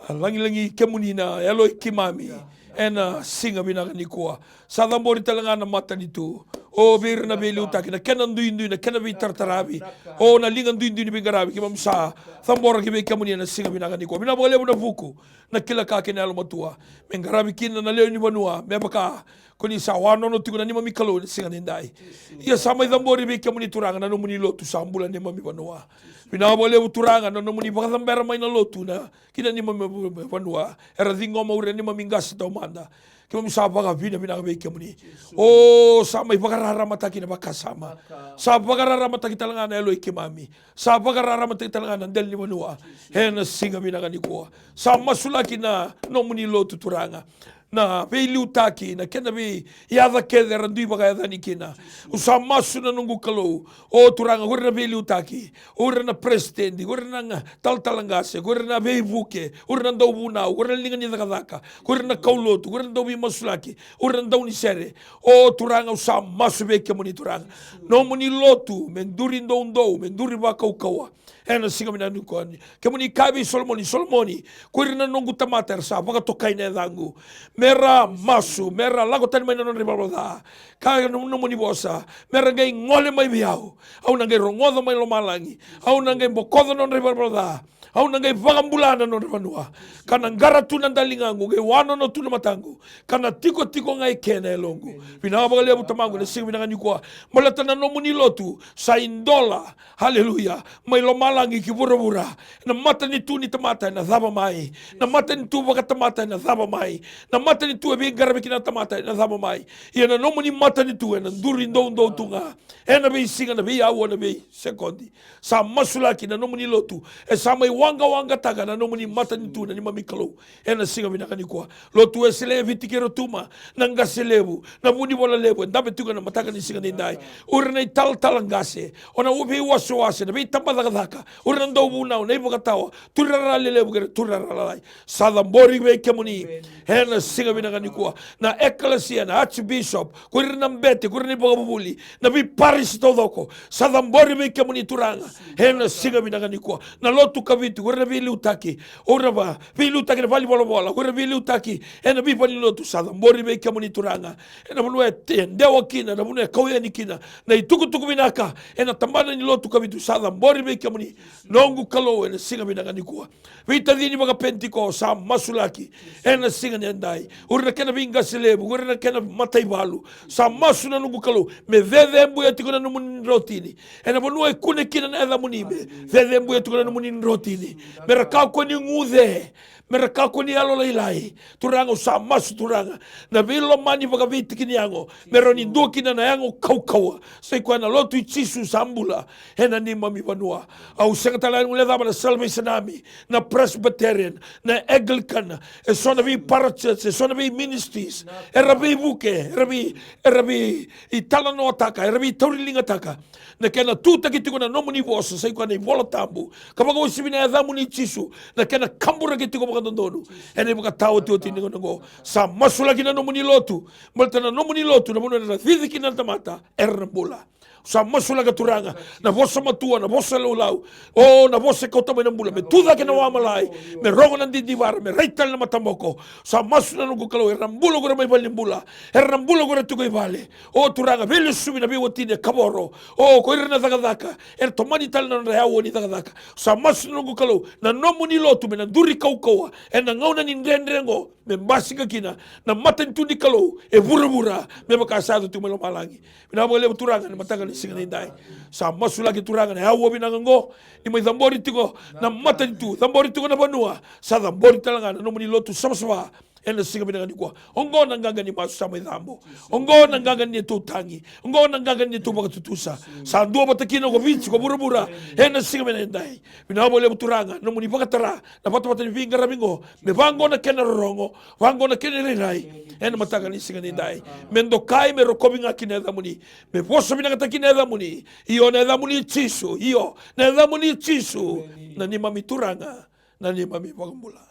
A, lagilagi kemuni na yalo i keimami ena siga vinaka nikua. Sa cabori tale ga na matanitu, o vei ira na veiliutaki, na kena duidui, na kena veitarataravi, o na liga duidui ni veiqaravi, keimami sa cabora ki vei kemuni ena siga vinaka nikua. Vinaka vakalevu na vuku, na kila ka kei na yalomatua me qaravi kina na lewe ni vanua, me vaka ko ni sa wanono tiko na neimami Kalou ena siga nidai. Ia sa mai cabori vei kemuni Turaga na nomuni lotu sa bula neimami vanua. Vinaka vakalevu Turaga na nomuni vakacabera mai na lotu na ki na neimami vanua. Era ciqoma o ira na neimami qase taumada. Keimami sa vakavinavinaka vei kemuni. O, sa mai vakararamataki na vakasama. Sa vakararamataki tale ga na yalo i keimami. Sa vakararamataki tale ga na dela ni vanua. Ena siga vinaka nikua. Sa masulaki na nomuni lotu, Turaga. Na veiliutaki, na kena veiyaca kece era dui vakayacani kina. Au sa masu na noqu Kalou. O Turaga, ko ira na veiliutaki, ko ira na peresitedi, ko ira na ga-, talatala qase, ko ira na veivuke, ko ira na dauvunau, ko ira na liga ni cakacaka, ko ira na kaulotu, ko ira na dauveimasulaki, ko ira na daunisere. O Turaga, au sa masu vei kemuni, Turaga. Nomuni lotu me duri doudou, me duri vakaukauwa. Ena siga vinaka nikua, kemuni kaya vei Solomoni, Solomoni, ko ira na noqu tamata era sa vakatokai na yacaqu. Mera masu, mera lako tani mai na nodra ivalavala ca. Kaya na nomuni vosa, mera qai gole mai vei au. Au na qai rogoca mai lomalagi. Au na qai bokoca na nodra ivalavala ca. Au na qai vakabula na nodra vanua. Ka na qara tu na daligaqu, qai wanono tu na mataqu. Ka na tikotiko ga e ke na yaloqu. Vinaka vakalevu Tamaqu ena siga vinaka nikua. Baleta na nomuni lotu sa idola. Haleluya. Mai lomalagi ki vuravura. Na matanitu ni tamata ena cava mai. Na matanitu vakatamata ena cava mai. Na matanitu e veiqaravi kina na tamata ena cava mai. Ia na nomuni matanitu ena duri doudou tu ga. Ena veisiga, na veiaua, na veisekodi. Sa masulaki na nomuni lotu. E sa mai waqawaqataka na nomuni matanitu na neimami Kalou. Ena siga vinaka nikua. Lotu Wesele e Viti kei Rotuma, na qase levu, na vunivola levu, e dabe tiko ena mataka ni siga nidai. O ira na italatala qase, o na veiwasewase, na veitabacakacaka, o ira na dauvunau, na ivakatawa, tuirara lelevu kei ira tuirara lalai. Sa cabori vei kemuni. Ena siga vinaka nikua. Na ekalesia, na archbishop, ko ira na bete, ko ira na ivakavuvuli, na veiparisi taucoko. Sa cabori vei kemuni Turaga. Ena siga vinaka nikua. Na lotu Kavitu, ko ira na veiliutaki. O ira va, veiliutaki na valenivolavola, ko ira veiliutaki ena veivalenilotu, sa cabori vei kemuni Turaga. Ena vanua e te-, dewa kina, na vanua e kau yani kina na itukutuku vinaka, ena tabana ni lotu Kavitu, sa cabori vei kemuni. Noqu Kalou, ena siga vinaka nikua. Veitacini vakaPenitiko, sa masulaki ena siga nidai. O ira na kena veiqase levu, o ira na kena mataivalu, sa masu na noqu Kalou, me cecebuya tiko na nomuni drotini. Ena vanua e kune kina na yacamuni, me cecebuya tiko na nomuni drotini. Me ra kakua ni guce, me ra kakua ni yalolailai. Turaga, au sa masu Turaga, na veilomani vakaveitiki ni yago, me rawa ni dua kina na yago kaukauwa. Sa i koya na lotu i Jisu sa bula ena neimami vanua. Au sega tale ga ni guilecava na Salvation Army, na Presbyterian, na Anglican, eso na veiparachurch, eso na veiministries, era veivuke, era vei, era veitalanoataka, era veitauriligataka. Na kena tutaki tiko na nomuni vosa, sa i koya na iVola Tabu, ka vakauasivi na yacamuni Jisu, na kena kaburaki tiko vakadodonu ena ivakataotioti ni gauna oqo. Sa masulaki na nomuni lotu, baleta na nomuni lotu na vanua era na cici kina na tamata, era na bula. Sa masulaka Turaga na vosa matua, na vosa laulau, o, na vosa e kauta mai na bula, me tu cake na wamalai, me rogo na didivara, me rai tale na mataboko. Sa masu na noqu Kalou, era na bula ko ira mai valenibula, era na bula ko ira tiko i vale. O Turaga, veilesuvi na veiwatini e kavoro, o, ko ira na cakacaka, era tomani tale na nodra yaua ni cakacaka. Sa masu na noqu Kalou, na nomuni lotu me na duri kaukauwa ena gauna ni dredre oqo, me basika kina na matanitu ni Kalou e vuravura, me vaka sa yaco tiko mai lomalagi. Vinaka vakalevu Turaga ni mataka ni siga nidai. Sa masulaki Turaga na yaua vinaka oqo, ni mai cabori tiko na matanitu, cabori tiko na vanua, sa cabori tale ga na nomuni lotu savasava ena siga vinaka nikua. Oqo na qaqa ni masu sa mai cabo. Oqo na qaqa ni neitou tagi. Oqo na qaqa ni neitou vakatutusa. Sa dua vata kina ko Viti, ko vuravura ena siga vinaka nidai. Vinaka vakalevu Turaga na nomuni vakatara na vatavata ni veiqaravi oqo, me vaqo na kena rorogo, vaqo na kena irairai ena mataka ni siga nidai. Me dokai, me rokovi ga kina na yacamuni, me vosa vinakataki na yacamuni. Io, na yacamuni Jisu, io, na yacamuni Jisu, na neimami Turaga, na neimami iVakabula.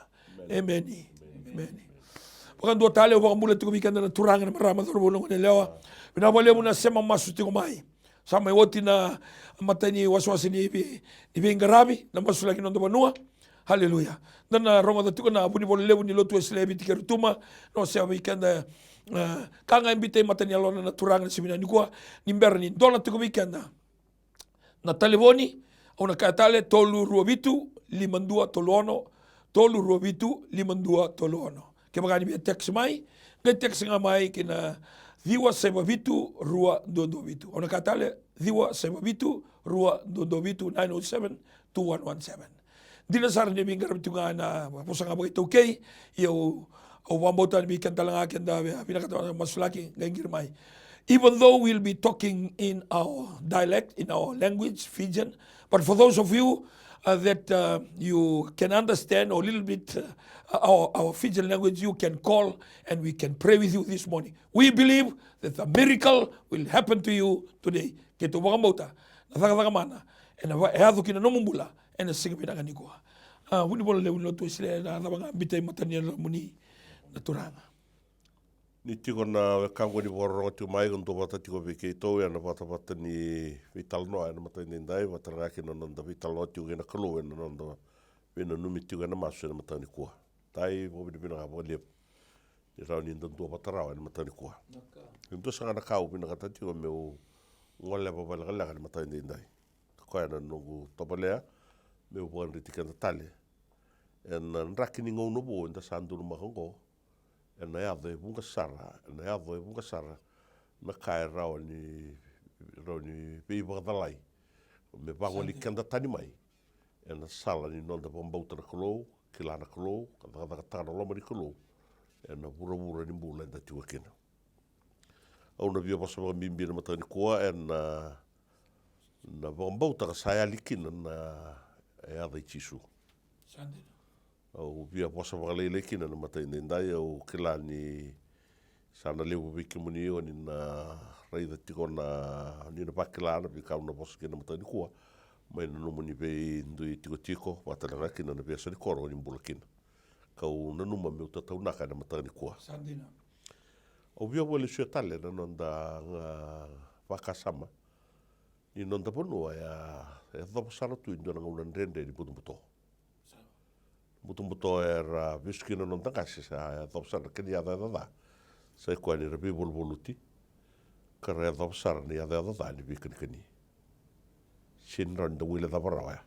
Emeni. Emeni. Vakadua tale, au vakabula tiko vei keda na turaga, na marama, cauravou, na goneyalewa. Vinaka vakalevu na sema masu tiko mai. Sa mai oti na imatai ni wasewase ni vei, ni veiqaravi, na masulaki ni noda vanua. Haleluya. Da na rogoca tiko na vunivola levu ni lotu Wesele e Viti kei Rotuma. Na wasea vei keda, e, ka ga e biuta e mata ni yalona na turaga ena siga vinaka nikua. Ni bera ni dola tiko vei keda na talevoni, au na kaya tale, tolu rua vitu, lima dua tolu ono, tolu rua vitu, lima dua tolu ono. Kevaka ni via text mai, qai text ga mai ki na ciwa saiva vitu rua dua dua vitu. Au na kaya tale, ciwa saiva vitu rua dua dua vitu, nine oh seven two one one seven. Dina sara ni veiqaravi tiko ga na vosa ga vakaitaukei, ia au, Au vakabauta ni vei keda tale ga keda via vinakata na masulaki qai qiri mai. Even though we'll be talking in our dialect, in our language, Fijian, but for those of you uh, that uh, you can understand a little bit uh, our, our Fijian language, you can call and we can pray with you this morning. We believe that a miracle will happen to you today. Keitou vakabauta na cakacaka mana ena va- e yaco ki na nomu bula ena siga vinaka nikua. A, vunivola levu ni lotu Wesele, na cava ga biuta e mata ni yalomuni na Turaga. Ni tiko na wekaqu ni vakarorogo tiko mai, ka duavata tiko vei keitou ena vatavata ni veitalanoa ena mataka edaidai, vata ga kina na noda veitalanoa tiko kei na Kalou ena noda veinanumi tiko ena masu ena mataka nikua. Dai vakavinavinaka vakalevu ni rawa ni da duavata rawa ena mataka nikua. E dua saka ga na ka au vinakata tiko meu goleva vakalekaleka ena mataka edaidai. Ka koya na noqu tovolea meu vakadreti keda tale ena draki ni gauna vou eda sa donumaka oqo. Ena yaco e vuqa sara, ena yaco e vuqa sara na ka e rawa ni, rawa ni veivakacalai me vagoli keda tani mai ena sala ni noda vakabauta na Kalou, kila na Kalou, ka cakacakataka na loma ni Kalou ena vuravura ni bula eda tiko kina. Au na via vosa vakabibi na mataka nikua ena, na vakabauta ka sa yali kina na yaca i Jisu. Au via vosa vakalailai kina na mataka edaidai, au kila ni sa na levu vei kemuni o ni na raica tiko na, ni na vakila na veika au na vosa kina na mataka nikua mai na nomuni veidui tikotiko, vata tale ga kina na veiyasa ni koro o ni bula kina. Kau nanuma meu tataunaka ena mataka nikua. Au via vakalesuya tale na noda ga vakasama ni noda vanua e a, e yacova sara tu e dua na gauna dredre ni butobuto. Butobuto era vesu kina na noda qase, sa yacova sara na kena yacayaca ca. Sa i koya ni ra veivaluvaluti ka ra yacova sara na yacayaca ca ni veikanikani. Sega ni rawa ni da guilecava rawa ya.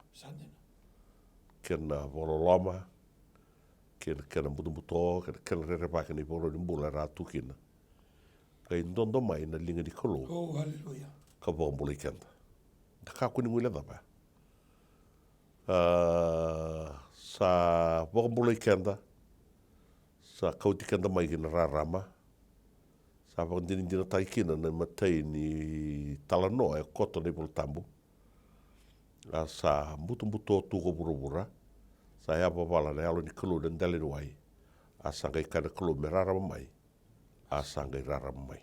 Kena vakaloloma, kena, kena butobuto, kena, kena rerevaki na ivakarau ni bula era a tu kina. Qai dodo mai na liga ni Kalou ka vakabulai keda. Da kakua ni guilecava ya. A, sa vakabulai keda, sa kauti keda mai ki na rarama. Sa vakadinadinataki kina na imatai ni talanoa e koto na iVolatabu. A sa butobuto tu ko vuravura. Sa yavavala na Yalo ni Kalou ena dela ni wai. A sa qai kaya na Kalou me rarama mai. A sa qai rarama mai.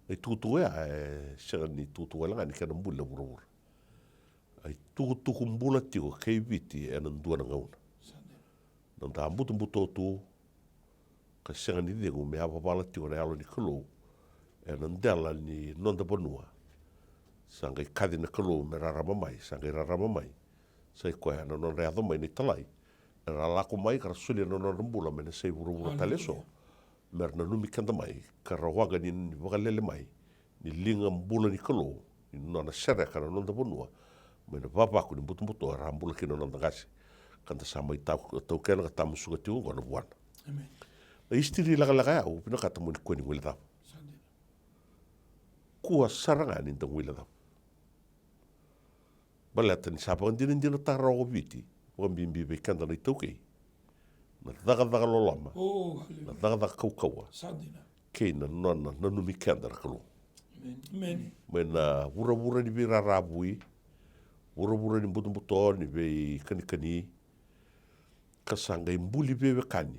Na itukutuku ya e sega ni tukutuku wale ga ni kena buli na vuravura. A itukutuku bula tiko kei Viti ena dua na gauna. Noda a butobuto tu ka sega ni cegu me yavavala tiko na Yalo ni Kalou ena dela ni noda vanua. Sa qai kaci na Kalou me rarama mai, sa qai rarama mai. Sa i koya na nodra yaco mai na italai era a lako mai ka ra solia na nodra bula me na sai vuravura tale eso. Me ra nanumi keda mai ka ra waqa ni, ni vakalele mai ni liga bula ni Kalou, ni nona sereka na noda vanua mai na vavaku ni butobuto era a bula kina na noda qase. Ka da sa mai tau, taukena ka tamusuka tiko oqo na vuana. Na isitiri lekaleka ya au vinakata mo ni kua ni guilecava. Kua sara ga ni da guilecava. Baleta ni sa vakadinadinataka rawa ko Viti, vakabibi vei keda na iTaukei, na cakacaka loloma, na cakacaka kaukauwa, kei na nona nanumi keda na Kalou. Mai na vuravura ni veiraravui, vuravura ni butobuto ni veikanikani, ka sa qai buli veiwekani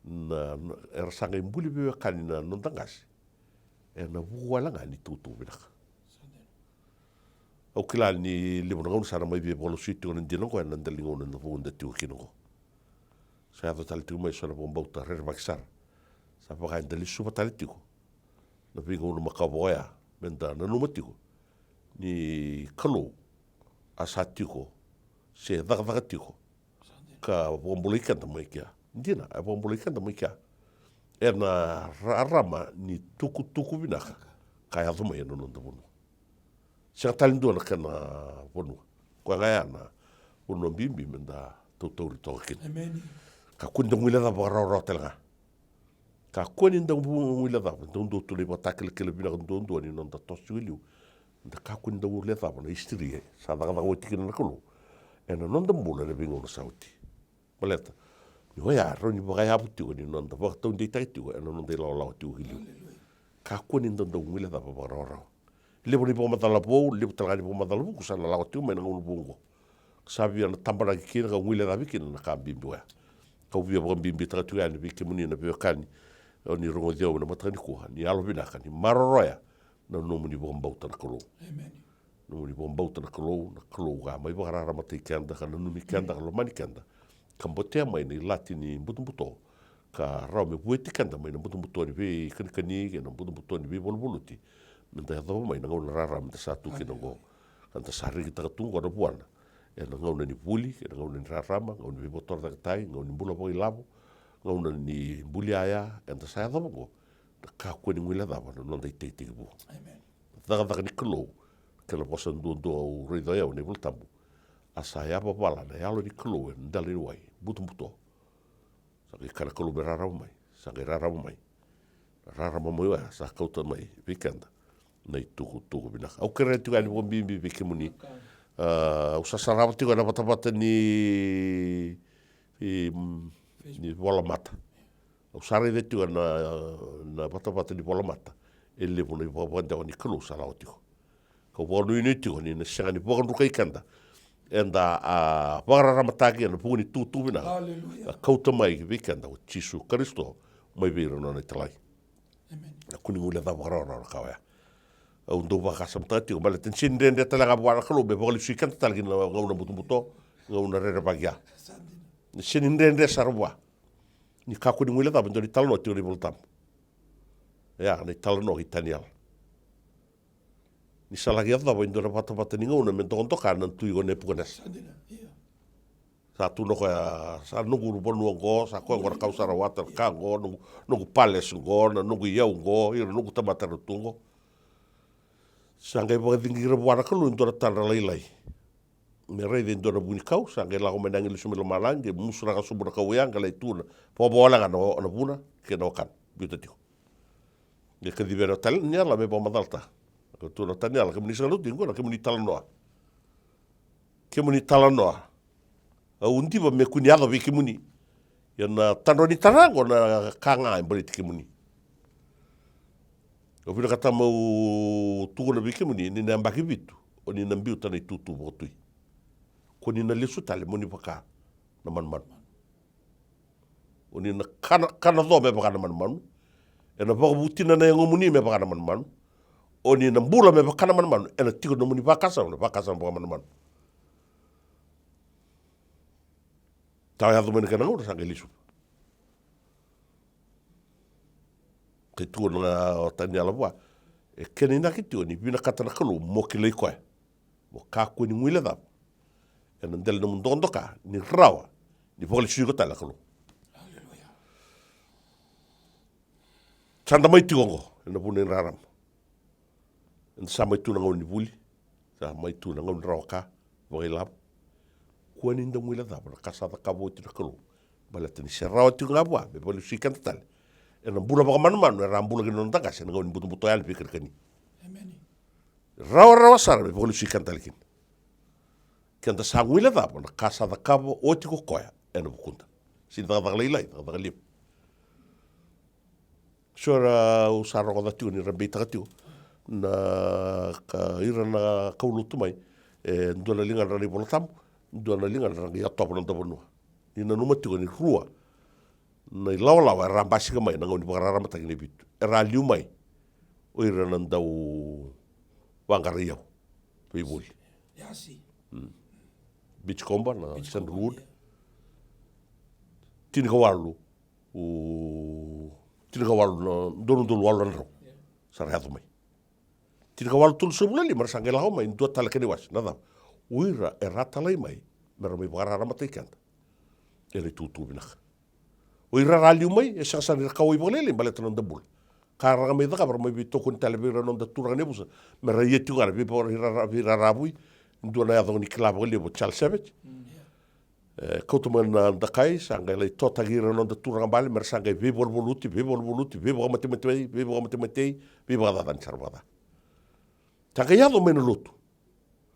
na, na, era sa qai buli veiwekani na noda qase ena vuku wale ga ni tukutuku vinaka. Au kila ni levu na gauna sa na mai via vakalesui tiko na dina oqo ena dela ni gauna na vou da tiko kina oqo. Sa yaco tale tiko mai so na vakabauta rerevaki sara. Sa vaka eda lesuva tale tiko na veigauna makawa oya, me da nanuma tiko ni Kalou a sa tiko se cakacaka tiko ka vakabulai keda mai kea. Dina, e vakabulai keda mai kea ena rarama ni tukutuku vinaka ka yaco mai ena noda vanua. Sega tale dua na kena vanua. Koya ga ya na vanua bibi me da tautauri toka kina. Kakua ni da guilecava vakarawarawa tale ga. Kakua ni da guilecava, dau dua tu na ivakatakilakila vinaka duadua ni noda toso tiko e liu. Da kakua ni dau lecava na isitiri sa cakacaka oti kina na Kalou ena noda bula ena veigauna sa oti. Baleta Ni oya e rawa ni vakayavu tiko ni noda vakataudeitaki tiko ena noda ilawalawa tiko ki liu. Kakua ni da dau guilecava vakarawarawa. Levu na ivakamacala vou, levu tale ga na ivakamacala vuku sa na lako tiko mai na gauna vou oqo. Sa via na tabanaki kina ka guilecavi kina na ka bibi oya. Kau via vakabibitaka tiko yani vei kemuni na veiwekani, o ni rogoci au ena mataka nikua, ni yalovinaka, ni maroroya na nomuni vakabauta na Kalou. Nomuni vakabauta na Kalou, na Kalou ga mai vakararamataki keda ka nanumi keda ka lomani keda, ka botea mai na ilati ni butobuto, ka rawa me vueti keda mai na butobuto ni veikanikani kei na butobuto ni veivaluvaluti, me da yacova mai na gauna raraba me da sa tu kina oqo. Ka da sa rekitaka tu oqo na vuana ena gauna ni vuli, ena gauna ni rarama, gauna ni veivakatorocaketaki, gauna ni bula vakailavo, gauna ni buli yaya eda sa yacova oqo. Da kakua ni guilecava na noda itekitekivu. Cakacaka ni Kalou, kena vosa duadua au raica o yau na iVolatabu. A sa yavavala na Yalo ni Kalou ena dela ni wai butobuto. Sa qai kaya na Kalou me rarama mai, sa qai rarama mai. Rarama mai oya sa kauta mai vei keda na itukutuku vinaka. Au kerea tiko yani vakabibi vei kemuni. A, au sa sarava tiko ena vatavata ni, i, ni volamata. Au sa raica tiko na, na vatavata ni volamata. E levu na ivakavakadewa ni Kalou sa lako tiko. Kau vakanuinui tiko ni na sega ni vakadrukai keda. Eda a vakararamataki ena vuku ni tukutuku vinaka. Ka kauta mai vei keda o Jisu Karisito mai vei ira na nona italai. Kakua ni guilecava vakarawarawa na ka oya. Au dau vakasamataka tiko baleta ni sega ni dredre tale ga vua na Kalou me vakalesui keda tale ki na gauna butobuto, gauna rerevaki ya. Ni sega ni dredre sara vua. Ni kakua ni guilecava e dua na italanoa tiko na iVolatabu. Ya na italanoa kei Taniela. Ni sa laki yacova e dua na vatavata ni gauna me dokadoka na tui ko Nepukanesa. Sa tu na koya, sa noqu vanua oqo, sa koya oqo na kau sa rawata, na ka oqo, noqu, noqu palesi oqo, na noqu iyau oqo, ira noqu tamata era tu oqo. Sa qai vakaciqira vua na Kalou e dua na tadra lailai. Me raica e dua na vunikau, sa qai lako mai na agilosi mai lomalagi, qai musuraka sobu na kau ya, qai lai tu na, vakavawale ga na, na vuna kei na wakana biuta tiko. Qai kacivi yani o Taniela me vakamacalataka. Ka tu na Taniela, kemuni sa lotu, qo na kemuni talanoa. Kemuni talanoa. Au diva me kua ni yaco vei kemuni. Ia na tadra ni tara qo na ka ga e baleti kemuni. Au vinakata meu tukuna vei kemuni ni na yabaki vitu o ni na biuta na itutu vakatui. Ko ni na lesu tale mo ni vaka na manumanu. O ni na kana, kana co me vaka na manumanu. Ena vakavutina na yagomuni me vaka na manumanu. O ni na bula me vaka na manumanu. Ena tiko na nomuni vakasama, na vakasama vaka manumanu. Tawa yaco mai na kena gauna sa qai lesu. Qai tukuna ga o Taniela vua, e kena inaki tiko ni vinakata na Kalou mo kilai koya. Mo kakua ni guilecava ena dela ni nomu dokadoka ni rawa ni vakalesui iko tale na Kalou. Sa da mai tiko oqo ena vuna ni rarama. Eda sa mai tu na gauna ni vuli, sa mai tu na gauna ni rawa ka vakailavo. Kua ni da guilecava na ka sa cakava oti na Kalou. Baleta ni se rawa tiko ga vua me vakalesui keda tale ena bula vakamanumanu era a bula kina na noda qase ena gauna ni butobuto yani veikanikani. Rawarawa sara me vakalesui keda tale kina. Keda sa guilecava na ka sa cakava oti ko koya ena vukuda. Sega ni cakacaka lailai, cakacaka levu. So era au sa rogoca tiko ni ra beitaka tiko na ka, ira na kaulotu mai, e dua na ligadra na iVolatabu, dua na ligadra qai yatova na noda vanua. Ni nanuma tiko ni rua na ilawalawa era a basika mai na gauna ni vakararamataki na vitu. Era a liu mai o ira na dau vaqara iyau, veivoli. Beachcomber, na sandalwood. Tinikawalu, o tinikawalu na dua na udolu walu na drau. Sa ra yaco mai. Tinikawalu tolusagavulu na lima era sa qai lako mai dua tale kena iwase, na cava? O ira era a talai mai me ra mai vakararamataki keda ena itukutuku vinaka. O ira era a liu mai e sega sara ni ra kauwai vakalailai baleta na noda bula. Ka ra ga mai cakava, ra mai veitokoni tale vei ira na noda turaga na yavusa me ra ia tiko ga na veivakara-, veiraravui. Dua na yaca ni kila vakalevu o Charles Savage. E kauta mai na dakai, sa qai lai totaki ira na noda turaga bale me ra sa qai veivaluvaluti, veivaluvaluti, veivakamateimatei, veivakamateimatei, veivakacacani sara vakaca. Sa qai yaco mai na lotu.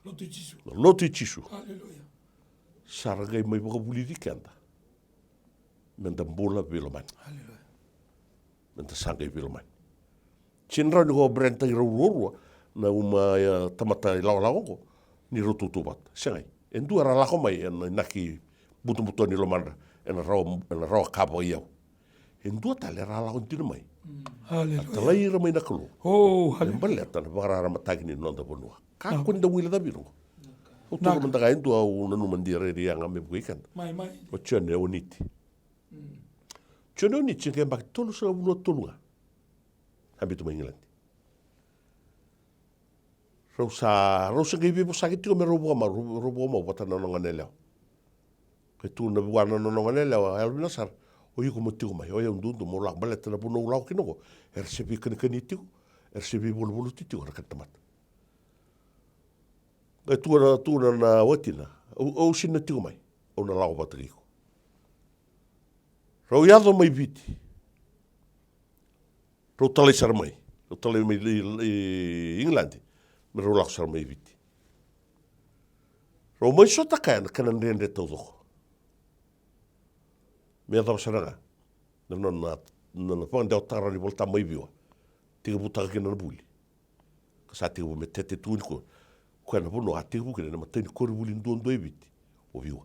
Na lotu i Jisu. Sa ra qai mai vakavulici keda me da bula veilomani. Hallelujah. Me da sa qai veilomani. Sega ni rawa ni ko brand taki rau ruarua na uma, e, tamata ilawalawa oqo ni rau tautauvata. Segai. E dua era lako mai ena inaki butobuto ni lomadra, ena rawa, ena rawa ka vakaiyau. E dua tale era lako dina mai. Mm. Hallelujah. A talai ira mai na Kalou. Oh, hallelujah. Me baleta na vakararamataki ni noda vanua. Kakua ni da guilecavi ira oqo. Au tukuna mada ga e dua au nanuma ni rairai yaga me vukei keda. Mai, mai. O Jone Oniti. Mm. Jone Oniti se qai yabaki tolusagavulu ka tolu ga. A biuta mai Igiladi. Rau sa, rau sa qai veivosaki tiko me rau vakamau, rau, rau vakamau vata na nona gone yalewa. Qai tukuna vua na nona gone yalewa, yalovinaka sara, o iko mo tiko mai, o yau duadua mo lako, baleta na vanua au lako kina oqo, era se veikanikani tiko, era se veivaluvaluti tiko na kena tamata. Qai tukuna, tukuna na watina, au, au sega ni na tiko mai, au na lako vata kei iko. Rau yaco mai Viti. Rau talai sara mai. Rau talai mai i, i, i Igiladi. Me rau lako sara mai Viti. Rau mai sota kaya na kena dredre taucoko. Me yacova sara ga na nona, na, na vakadewataka rawa ni Volatabu mai Viwa. Tekivutaka kina na vuli. Ka sa tekivu me tete tu ni ko. Koya na vanua a tekivu kina na matai ni koronivuli duadua e Viti. O Viwa.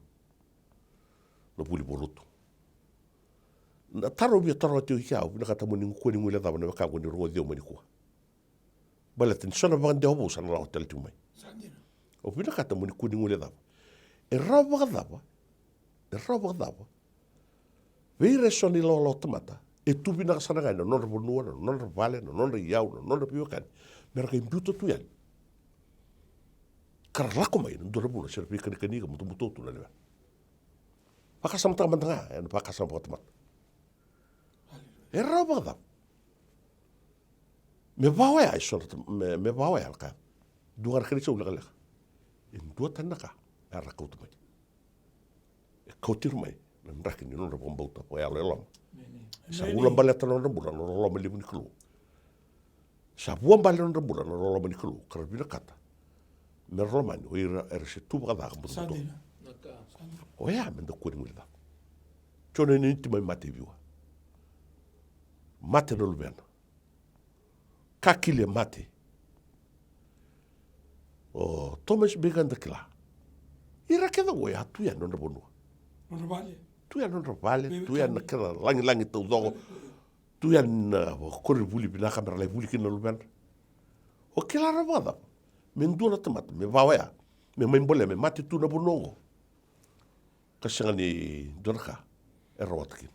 Na vuli valotu. Na taro via taro tiko i kea, au vinakata mo ni kua ni guilecava na wekaqu ni rogoci au mai nikua. Baleta ni so na vakadewa vou sa na lako tale tiko mai. Sa dina. Au vinakata mo ni kua ni guilecava. E rawa vakacava? E rawa vakacava? Vei ira eso na ilawalawa tamata. E tu vinaka sara ga na nodra vanua, na nodra vale, na nodra iyau, na nodra veiwekani. Me ra qai biuta tu yani. Ka ra lako mai, na dua na vuna, se ra veikanikani ka butobuto tu na lewe. Vakasamataka mada ga, ena vakasama vakatamata. E rawa vakacava? Me va oya, e so na tam-, me, me va oya, na ka. Dua ga na kena isau lekaleka. E dua tani na ka, era kauta mai. E kauti ira mai, na draki ni nodra vakabauta, vakayalo e loma. Sa ulabaleta na nodra bula, na loloma levu ni Kalou. Sa vuabale na nodra bula na loloma ni Kalou, ka ra vinakata me ra lomani o ira era se tu vakaca ka butobuto. Sa dina. Oya me da kua ni guilecava. Jone Oniti mai Mate i Viwa. Mate na luvena. Kakili e mate. O Thomas Bacon da kila. Ira kece oqo e a tu yani nodra vanua. Nodra vale. Tu yani nodra vale, tu yani na kena lagilagi taucoko. Tu yani na koronivuli vinaka me ra lai vuli kina na luvedra. O kila rawa vakacava me dua na tamata me va oya, me mai bolea me mate tu na vanua oqo, ka sega ni dua na ka e rawata kina?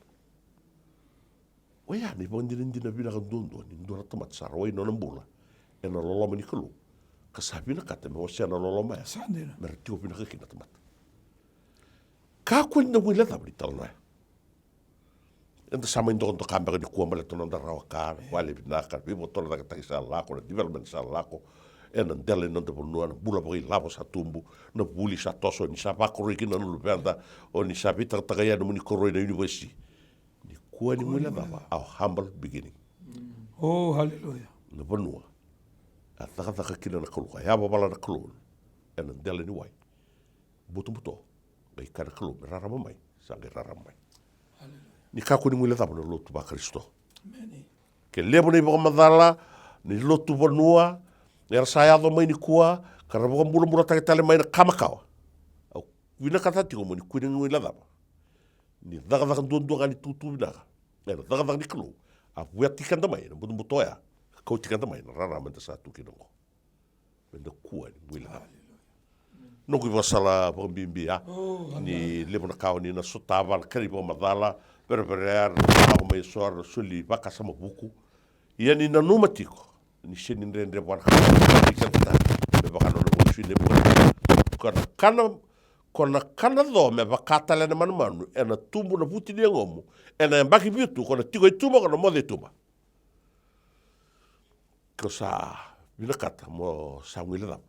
Oya na ivakadinadina vinaka duadua ni dua na tamata sa rawai nona bula ena loloma ni Kalou, ka sa vinakata me wasea na loloma ya. Sa dina. Me ra tiko vinaka kina na tamata. Kakua ni da guilecava na italanoa ya. Eda sa mai dokadoka beka nikua baleta na noda rawa ka, na vale vinaka, veivakatorocaketaki sa lako, na development sa lako ena dela ni noda vanua, na bula vakailavo sa tubu, na vuli sa toso, ni sa vakoroi kina na luveda, o ni sa veitakatakai ena nomuni koroi na university. Nikua ni guilecava, our humble beginning. Oh, hallelujah. Na vanua a cakacaka kina na Kalou, a yavavala na Kalou ena dela ni wai. Butobuto, qai kaya na Kalou me rarama mai, sa qai rarama mai. Ni kakua ni guilecava na lotu vaKarisito. Ke levu na ivakamacala ni lotu vanua era sa yaco mai nikua, ka ra vakabulabulataki tale mai na ka makawa. Au vinakata tiko mo ni kua ni guilecava. Ni cakacaka duadua ga ni tutu vinaka ena cakacaka ni Kalou, a vueti keda mai na butobuto oya, kauti keda mai na rarama eda sa tu kina oqo. Me da kua ni guilecava. Noqu ivakasala vakabibi ya. Ni levu na ka o ni na sotava, na kena ivakamacala, vereverea, na lako mai eso, na soli vakasama vuku. Ia ni nanuma tiko ni sega ni dredre vua na ka me vaka nona vakasui na ivuka. Ko na kana, ko na kana co me vaka tale na manumanu, ena tubu na vuti ni yagomu ena yabaki vitu, ko na tiko i tuba, ko na moce i tuba. Ko sa vinakata mo sa guilecava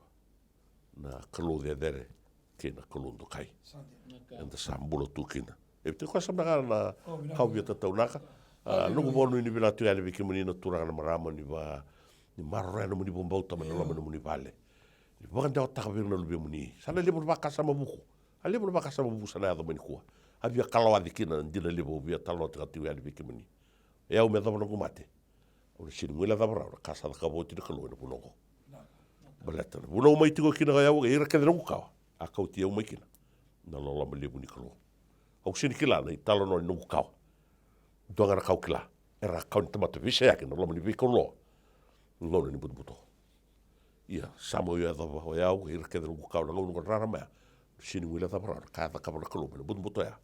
na Kalou cecere kei na Kalou dokai eda sa bula tu kina. E vei tiko koya sa vinaka na ka au via tataunaka. A, noqu vakanuinui vinaka tiko yani vei kemuni na turaga na marama ni va, ni maroroya nomuni vakabauta mai na loma nomuni vale. Ni vakadewataka vei ira na luvemuni. Sa na levu na vakasama vuku. A levu na vakasama vuku sa na yaco mai nikua. A via kalawaci kina na dina levu au via talanoataka tiko yani vei kemuni. O yau me yacova noqu mate, au na sega ni guilecava rawa na ka sa cakava oti na Kalou ena vuna oqo. Baleta na vuna au mai tiko kina o yau kei ira kece noqu kawa, a kauti au mai kina na loloma levu ni Kalou. Au sega ni kila na italanoa ni noqu kawa. Dua ga na ka au kila, era a kawa ni tamata veiseyaki na loma ni veikau loa. Gauna ni butobuto. Ia, sa mai yacova o yau kei ira kece noqu kawa na gauna oqo, rarama ya, sega ni guilecava rawa na ka e cakava na Kalou mai na butobuto ya.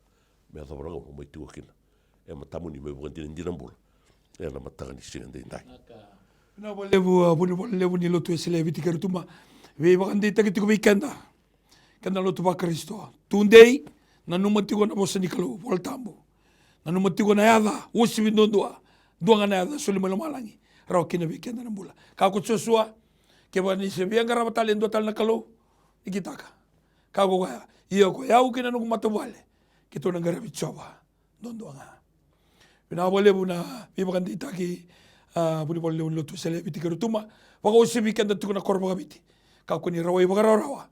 Me yacova na gauna au mai tiko kina e matamuni meu vakadinadina bula ena mataka ni siga edaidai. Vinaka vakalevu, a, vunivola levu ni lotu Wesele e Viti kei Rotuma. Veivakadeitaki tiko vei keda, keda na lotu vaKarisito. Tudei, nanuma tiko na vosa ni Kalou, Vola Tabu. Nanuma tiko na yaca uasivi duadua. Dua ga na yaca soli mai lomalagi, rawa kina vei keda na bula. Kaya ko Josua, kevaka ni se via qarava tale e dua tale na kalou, ni kitaka. Kaya ko koya, ia ko yau kei na noqu matavuvale, keitou na qaravi Jiova duadua ga. Vinaka vakalevu na veivakadeitaki, a, vunivola levu ni lotu Wesele e Viti kei Rotuma. Vakauasivi keda tiko na koro vakaviti. Kakua ni rawai vakarawarawa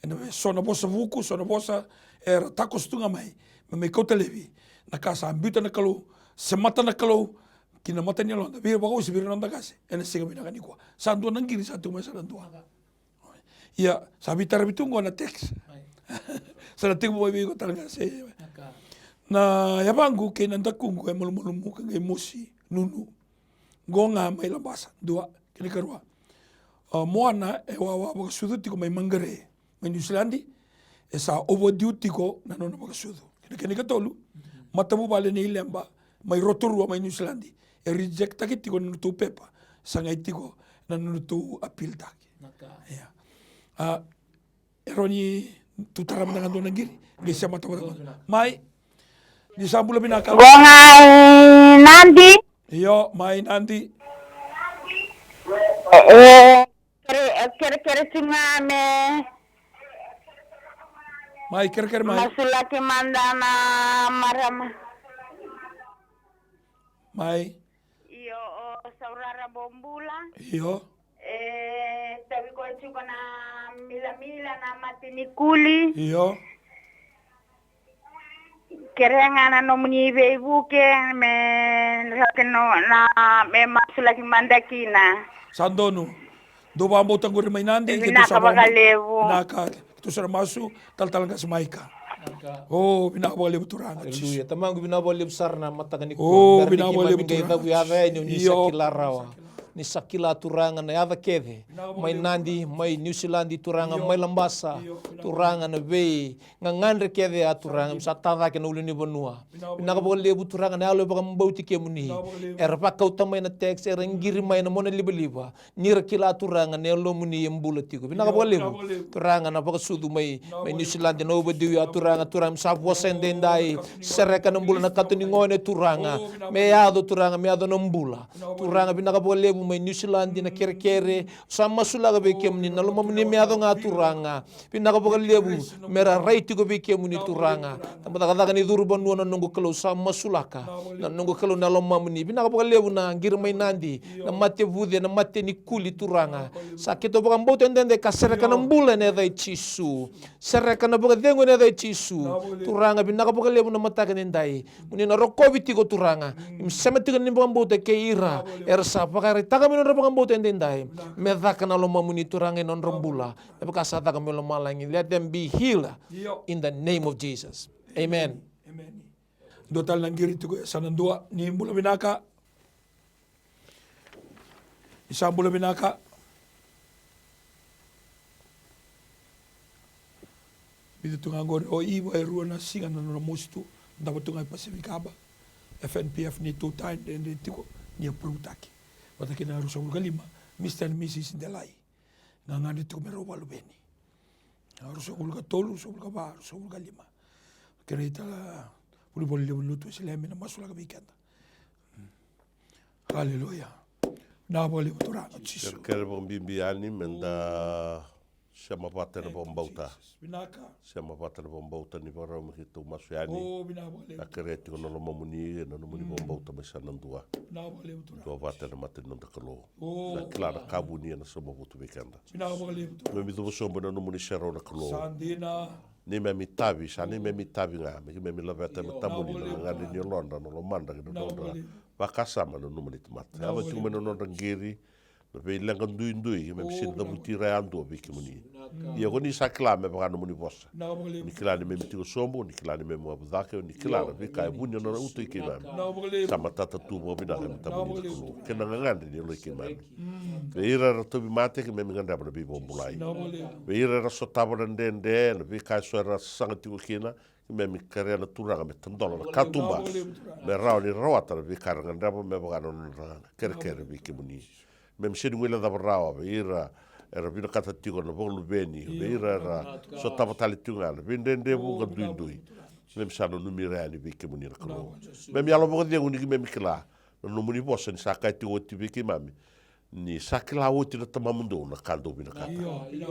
ena so na vosa vuku, so na vosa era takoso tu ga mai me mai kauta laivi na ka sa biuta na Kalou, semata na Kalou ki na mata ni yaloda. Vei, vakauasivi ira na noda qase ena siga vinaka nikua. Sa dua na qiri sa tiko mai, sa na dua. Ia, sa veitaravi tu qo na text. Sa na tekivu mai vei iko tale ga se. Na yavaqu kei na dakuqu e malumalumu ka qai mosi nunu. Qo ga mai Labasa, dua. Kena ikarua, a, Moana e wawa vakasucu tiko mai Magare, mai Niusiladi. E sa overdue tiko na nona vakasucu. Kena, kena ikatolu, matavuvale nei Leba mai Rotorua mai Niusiladi, e reject taki tiko na nodratou pepa. Sa qai tiko na nodratou appeal taki. Ia. A, E rawa ni tu tara mada ga dua na qiri. Qai sema tavata mada. Mai. Ni sa bula vinaka. Qo ga i Nadi. Io, mai Nadi. E, e, kere, e, kerekere tu ga me. Mai, kerekere mai. Masulaki mada na marama. Mai. Io, o Saurara Bobula. Io. E tavi koya tiko na milamila na mate ni kuli. Io. Kere ga na nomuni veivuke me laki no, na, me masulaki mada kina. Sa donu. Dou vakabauta qori mai Nadi, vinaka vakalevu. Vinaka. Keitou sa na masu, talatala qase Maika. O, vinaka vakalevu Turaga. Aleluya. Tamaqu, vinaka vakalevu sara na mataka nikua. O, vinaka vakalevu Turaga. Qai cavu yaca yani o ni sa kila rawa. Ni sa kila Turaga na yaca kece. Mai Nadi, mai Niusiladi Turaga, mai Labasa. Turaga na veigagadre kece ya Turaga, me sa tacake na ulunivanua. Vinaka vakalevu Turaga na yalo e vakabauti kemuni. Era vakauta mai na text, era qiri mai na mona livaliva. Ni ra kila Turaga na yalomuni e bula tiko. Vinaka vakalevu. Turaga na vakasucu mai, mai Niusiladi na overdue ya Turaga, Turaga me sa vosa edaidai. Sereka na bula na kato ni gone Turaga. Me yaco Turaga, me yaco na bula. Turaga vinaka vakalevu mai Niusiladi na kerekere. Sa masulaka vei kemuni na lomamuni me yaco ga Turaga. Vinaka vakalevu me ra rai tiko vei kemuni Turaga. Tabacakacaka ni curu vanua na noqu Kalou sa masulaka. Na noqu Kalou na lomamuni. Vinaka vakalevu na qiri mai Nadi. Na mate vuce, na mate ni kuli Turaga. Sa keitou vakabauta edaidai ka sereka na bula ena yaca i Jisu. Sereka na vakacegu ena yaca i Jisu. Turaga vinaka vakalevu na mataka edaidai. Mo ni na rokovi tiko Turaga. Ni sema tiko ni vakabauta kei ira era sa vakaraitaka me nodra vakabauta edaidai. Me caka na lomamuni Turaga ena nodra bula. Me vaka sa caka mai lomalagi. Let them be healed in the name of Jesus. Amen. Dua tale na qiri tiko e sa na dua. Ni bula vinaka. Ni sa bula vinaka. Biuta tu ga qori o Iva e rua na siga na nona mosi tu. Dava tu ga e Pacific Harbour. F N P F ni tu tai dredre tiko ni approve taki. Vata kina ruasagavulu ka lima, Mister and Missus Delai. Gagadre tiko me rau vakaluveni. Ruasagavulu ka tolu, ruasagavulu ka va, ruasagavulu ka lima. Kerei tale vunivola levu ni lotu Wesele me na masulaka vei keda. Aleluya. Na vakalevu Turaga Jisu. Kerekere vakabibi yani me da sema vata ena vakabauta. Sema vata ena vakabauta ni vakarau me keitou masu yani. Na kerea tiko na lomamuni ena nomuni vakabauta mai sa na dua. Dua vata ena mata ni noda Kalou. Na kila na ka vuni ena sauma votu vei keda. Me mi cuva sobu ena nomuni serau na Kalou. neimami tavi, sa neimami tavi ga me keimami laveta e matamuni na gagadre ni yalodra, na lomadra kei na nodra vakasama, nanuma ni tamata. Yaco tiko mai na nodra qiri na veileqa duidui, keimami sega ni cavuti ira yadua vei kemuni. Ia ko ni sa kila me vaka nomuni vosa. Ni kila ni keimami tiko sobu, ni kila ni keimami wavoki cake, ni kila na veika e vuni ena nona uto i keimami. Sa matata tu vakavinaka e matamuni na Kalou kei na gagadre ni yalo i keimami. Vei ira era tauvimate, keimami gadreva na veivakabulai. Vei ira era sotava na dredre, na veika eso era sasaga tiko kina, keimami kerea na Turaga me tadola na katuba, me rawa ni rawata na veika era gadreva me vaka na nodra kerekere vei kemuni. Keimami sega ni guilecava rawa vei ira era vinakata tiko na vakaluveni, vei ira era sotava tale tiko ga na veidredre vuqa duidui. Keimami sa nanumi ira yani vei kemuni na Kalou. Keimami yalo vakacegu ni keimami kila na nomuni vosa ni sa kaya tiko oti vei keimami ni sa kila oti na tamamudou na ka dou vinakata.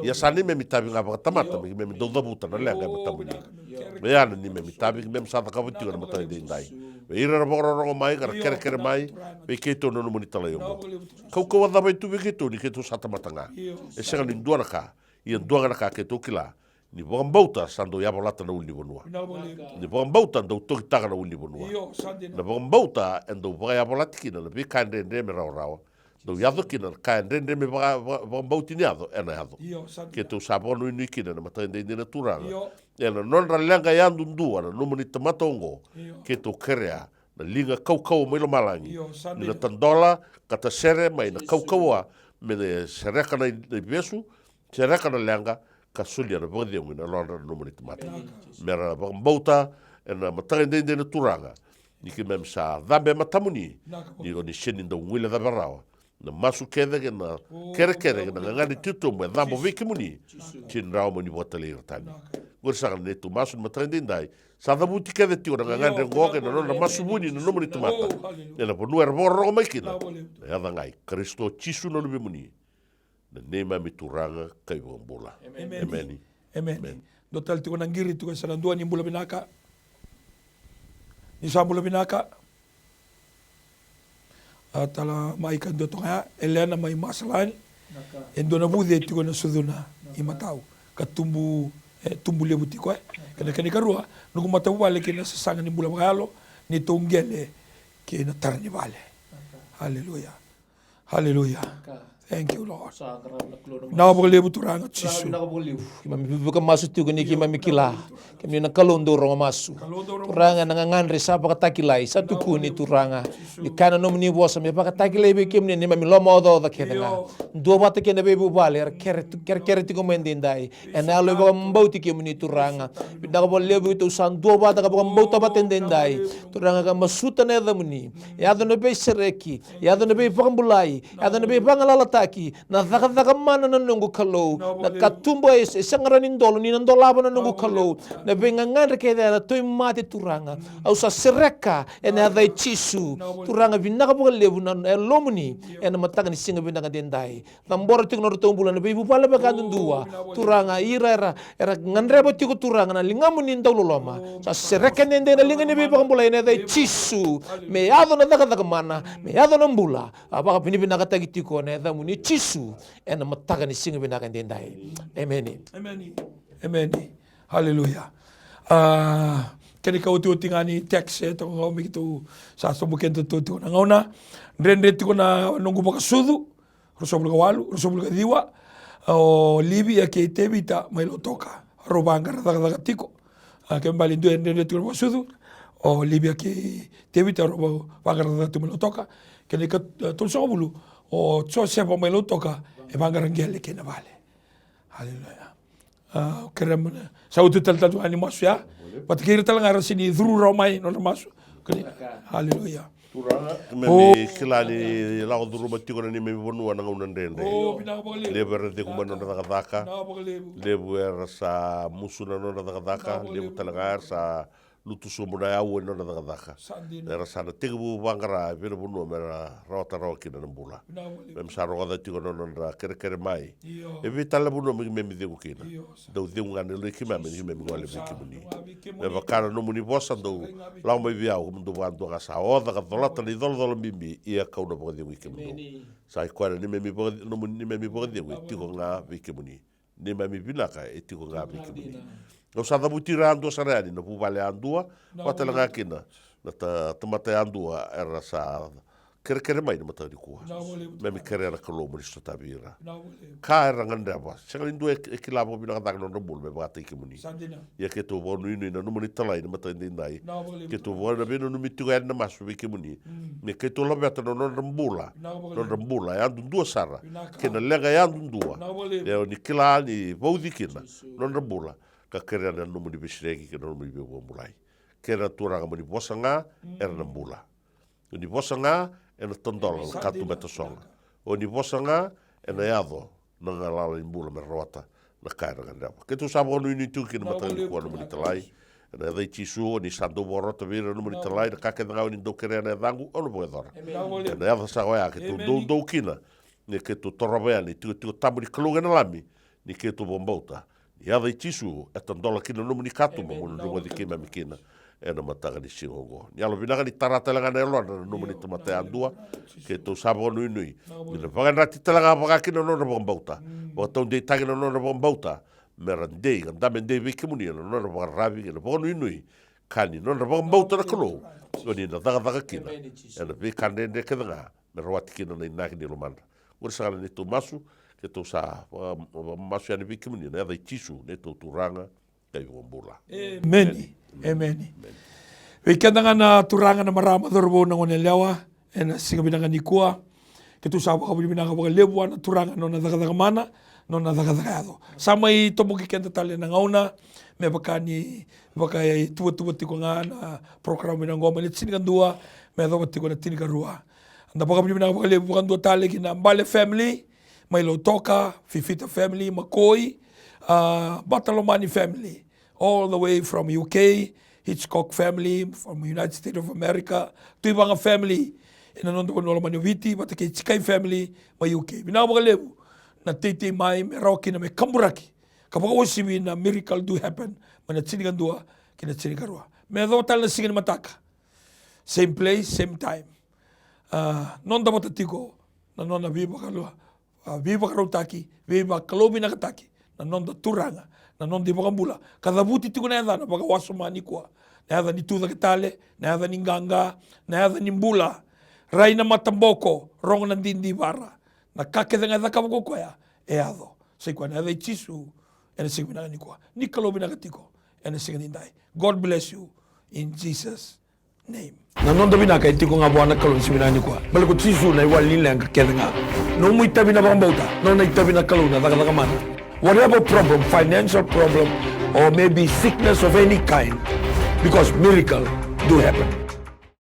Ia sa neimami tavi ga vakatamata me keimami dau cavuta na leqa e matamuni. Me ya na neimami tavi keimami sa cakava tiko ena mataka edaidai. Vei ira era vakarorogo mai ka ra kerekere mai vei keitou na nomuni talai oqo. Kaukauwa cava e tu vei keitou ni keitou sa tamata ga? E sega ni dua na ka. Ia dua ga na ka keitou kila, ni vakabauta sa dau yavalata na ulunivanua. Ni vakabauta dau tokitaka na ulunivanua. Na vakabauta e dau vakayavalati kina na veika dredre me rawarawa. Dau yaco kina na ka e dredre me vaka- vaka- vakabauti ni yaco, ena yaco. Keitou sa vakanuinui kina ena mataka edaidai na Turaga. Ena nodra leqa yadudua na nomuni tamata oqo, keitou kerea na liga kaukauwa mai lomalagi ni na tadola ka tasere mai na kaukauwa me na sereka na i- na ivesu, sereka na leqa, ka solia na vakacegu ena yalodra na nomuni tamata. Me ra vakabauta ena mataka edaidai na Turaga ni keimami sa cabe e matamuni, ni ko ni sega ni dau guilecava rawa na masu kece kei na kerekere kei na gagadre titobu e cabo vei kemuni. Sega ni rawa mo ni vakatalai ira tani. Qori saka na neitou masu ni mataka edaidai. Sa cavuti kece tiko na gagadre oqo kei na nodra masu vuni na nomuni tamata ena vanua era vakarorogo mai kina. Na yaca ga i Karisito Jisu na Luvemuni, na neimami Turaga ka iVakabula. Emeni. Emeni. Dua tale tiko na qiri tiko, e sa na dua ni bula vinaka. Ni sa bula vinaka. A tala mai ka dua toka ya, Elena mai Masalani. E dua na vuce tiko na sucuna i matau ka tubu, e tubu levu tiko, e. Kena kena ikarua, noqu matavuvale kei na sasaga ni bula vakayalo, neitou qele kei na tara ni vale. Aleluya. Aleluya. Thank you, Lord. Vinaka vakalevu Turaga Jisu. Keimami veivuke masu tiko ni keimami kila kemuni na Kalou dau rogo masu. Turaga, na gagadre sa vakatakilai, sa tukuni Turaga. Ni kaya na nomuni vosa me vakatakilai vei kemuni na neimami lomaocaoca kece ga. Duavata kei na veivuvale era kere- kerekere tiko mai edaidai. Ena yalo e vakabauti kemuni Turaga. Vinaka vakalevu, keitou sa duavata ka vakabauta vata edaidai. Turaga, ka masuta na yacamuni. Yaco na veisereki, yaco na veivakabulai, yaco na veivagalalataki, na cakacaka mana na noqu Kalou. Na katuba e sega rawa ni dolo, ni na dolava na noqu Kalou. Na veigagadre kece era tauvimate Turaga. Au sa sereka ena yaca i Jisu. Turaga, vinaka vakalevu na yalomuni ena mataka ni siga vinaka edaidai. Cabora tiko na nodratou bula na veivuvale vakayadudua. Turaga, ira era, era gadreva tiko Turaga na ligamuni dau loloma. Sa sereka edaidai na liga ni veivakabulai ena yaca i Jisu. Me yaco na cakacaka mana, me yaco na bula. A vakavinavinakataki tiko na yacamuni Jisu ena mataka ni siga vinaka edaidai. Emeni. Emeni. Emeni. Aleluya. A, kena ikaotioti ga ni text e toka ga me keitou sa sobu keda tiko na gauna. Dredre tiko na noqu vakasucu. Ruasagavulu ka walu, ruasagavulu ka ciwa. O Livia kei Tevita mai Lautoka, rau vaqara cakacaka tiko. A, kena ibalebale dua e dredre tiko na vakasucu. O Livia kei Tevita rau vaqara cakacaka tiko mai Lautoka. Kena ikatolusagavulu, o Josefa mai Lautoka e vaqara qele kei na vale. Aleluya. A, kerea mo ni sa utu tale tale tu ga ni masu ya. Vata kei ira tale ga era sega ni curu rawa mai nodra masu. Aleluya. Turaga, keimami kila ni lako curuma tiko na neimami vanua na gauna dredre. Levu era cegu mai na nodra cakacaka. Levu era sa musu na nodra cakacaka. Levu tale ga era sa lutu sobu na aua ni nodra cakacaka. Era sa na tekivu vaqara e vei na vanua me ra rawata rawa kina na bula. Keimami sa rogoca tiko na nodra kerekere mai. E vei tale na vanua me keimami cegu kina? Dau cegu ga na yalo i keimami ni keimami gole vei kemuni. Me vaka na nomuni vosa, dou lako mai vei au, kemudou vakadua ga sa oca ka colata na icolacola bibi, ia kau na vakacegui kemudou. Sa i koya na neimami vaka- nomuni neimami vakacegu e tiko ga vei kemuni. Neimami vinaka e tiko ga vei kemuni. Au sa cavuti ira yadua sara yani na vuvale yadua, vata tale ga kina na ta, tamata yadua era sa kerekere mai na mataka nikua. Me mi kerea na Kalou mo ni sotavi ira. Ka era gadreva, sega ni dua e, e kila vakavinaka cake na nodra bula me vakataki kemuni. Ia keitou vakanuinui na nomuni talai na mataka daidai. Keitou vaka na veinanumi tiko yani na masu vei kemuni. Me keitou laveta na nodra bula, nodra bula yadudua sara kei na leqa yadudua. Ia o ni kila ni vauci kina nodra bula, ka kerea na nomuni veisereki kei na nomuni veivakabulai. Kerea na Turaga mo ni vosa ga, era na bula. O ni vosa ga, ena tadola na katuba e tasoga. O ni vosa ga, ena yaco na galala ni bula me rawata na ka era gadreva. Keitou sa vakanuinui tiko kina mataka nikua na nomuni talai. Ena yaca i Jisu, o ni sa dau vakarota vei ira na nomuni talai na ka kece ga o ni dau kerea ena yacaqu, au na vakayacora. Ena yaca sa oya keitou doudou kina. Ni keitou torova yani na itikotiko tabu ni Kalou kei na Lami, ni keitou vakabauta ni yaca i Jisu e tadola kina na nomuni katuba mo ni rogoci keimami kina ena mataka ni siga oqo. Ni yalovinaka ni tara tale ga na yalodra na nomuni tamata yadua. Keitou sa vakanuinui ni na vakayadrati tale ga vaka kina na nodra vakabauta. Vakataudeitaki na nodra vakabauta me ra dei ka dabe dei vei kemuni ena nodra vakararavi kei na vakanuinui. Ka ni nodra vakabauta na Kalou, o ni na cakacaka kina ena veika dredre kece ga me rawati kina na inaki ni lomadra. Qori saka na neitou masu, keitou sa vaka, vakamasu yani vei kemuni ena yaca i Jisu, neitou Turaga ka iVakabula. Emeni. Emeni. Vei keda ga na turaga, na marama, cauravou, na goneyalewa, ena siga vinaka nikua, keitou sa vakavinavinaka vakalevu vua na Turaga na nona cakacaka mana, na nona cakacaka yaco. Sa mai toboki keda tale na gauna, me vaka ni vakaituvatuva tiko ga na program vinaka oqo, mai na tinikadua me yacova tiko na tinikarua. Da vakavinavinaka vakalevu vakadua tale ki na Bale family mai Lautoka, Fifita family, Makoi, a, Batalomani family, all the way from U K, Hitchcock family from United States of America, Tuivaga family ena noda vanua lomani o Viti, vata kei Tikai family mai U K. Vinaka vakalevu na teitei mai me rawa kina me kaburaki ka vakauasivi na Miracle Do Happen mai na tinikadua ki na tinikarua. Me yacova tale na siga ni mataka, same place, same time. A, noda vata tiko na nona veivakalo, a, veivakarautaki, veivakalouvinakataki na noda Turaga, na noda iVakabula, ka cavuti tiko na yacana vakawasoma nikua. Na yaca ni tucake tale, na yaca ni qaqa, na yaca ni bula. Rai na mataboko, rogo na didivara. Na ka kece ga e cakava ko koya e yaco. Sa i koya na yaca i Jisu ena siga vinaka nikua. Ni Kalou vinaka tiko ena siga nidai. God bless you in Jesus' name. Na noda vinaka e tiko ga vua na Kalou ni siga vinaka nikua. Baleta ko Jisu na iwali ni leqa kece ga. Nomu itavi na vakabauta, nona itavi na Kalou na cakacaka mana. Whatever problem, financial problem, or maybe sickness of any kind, because miracle do happen.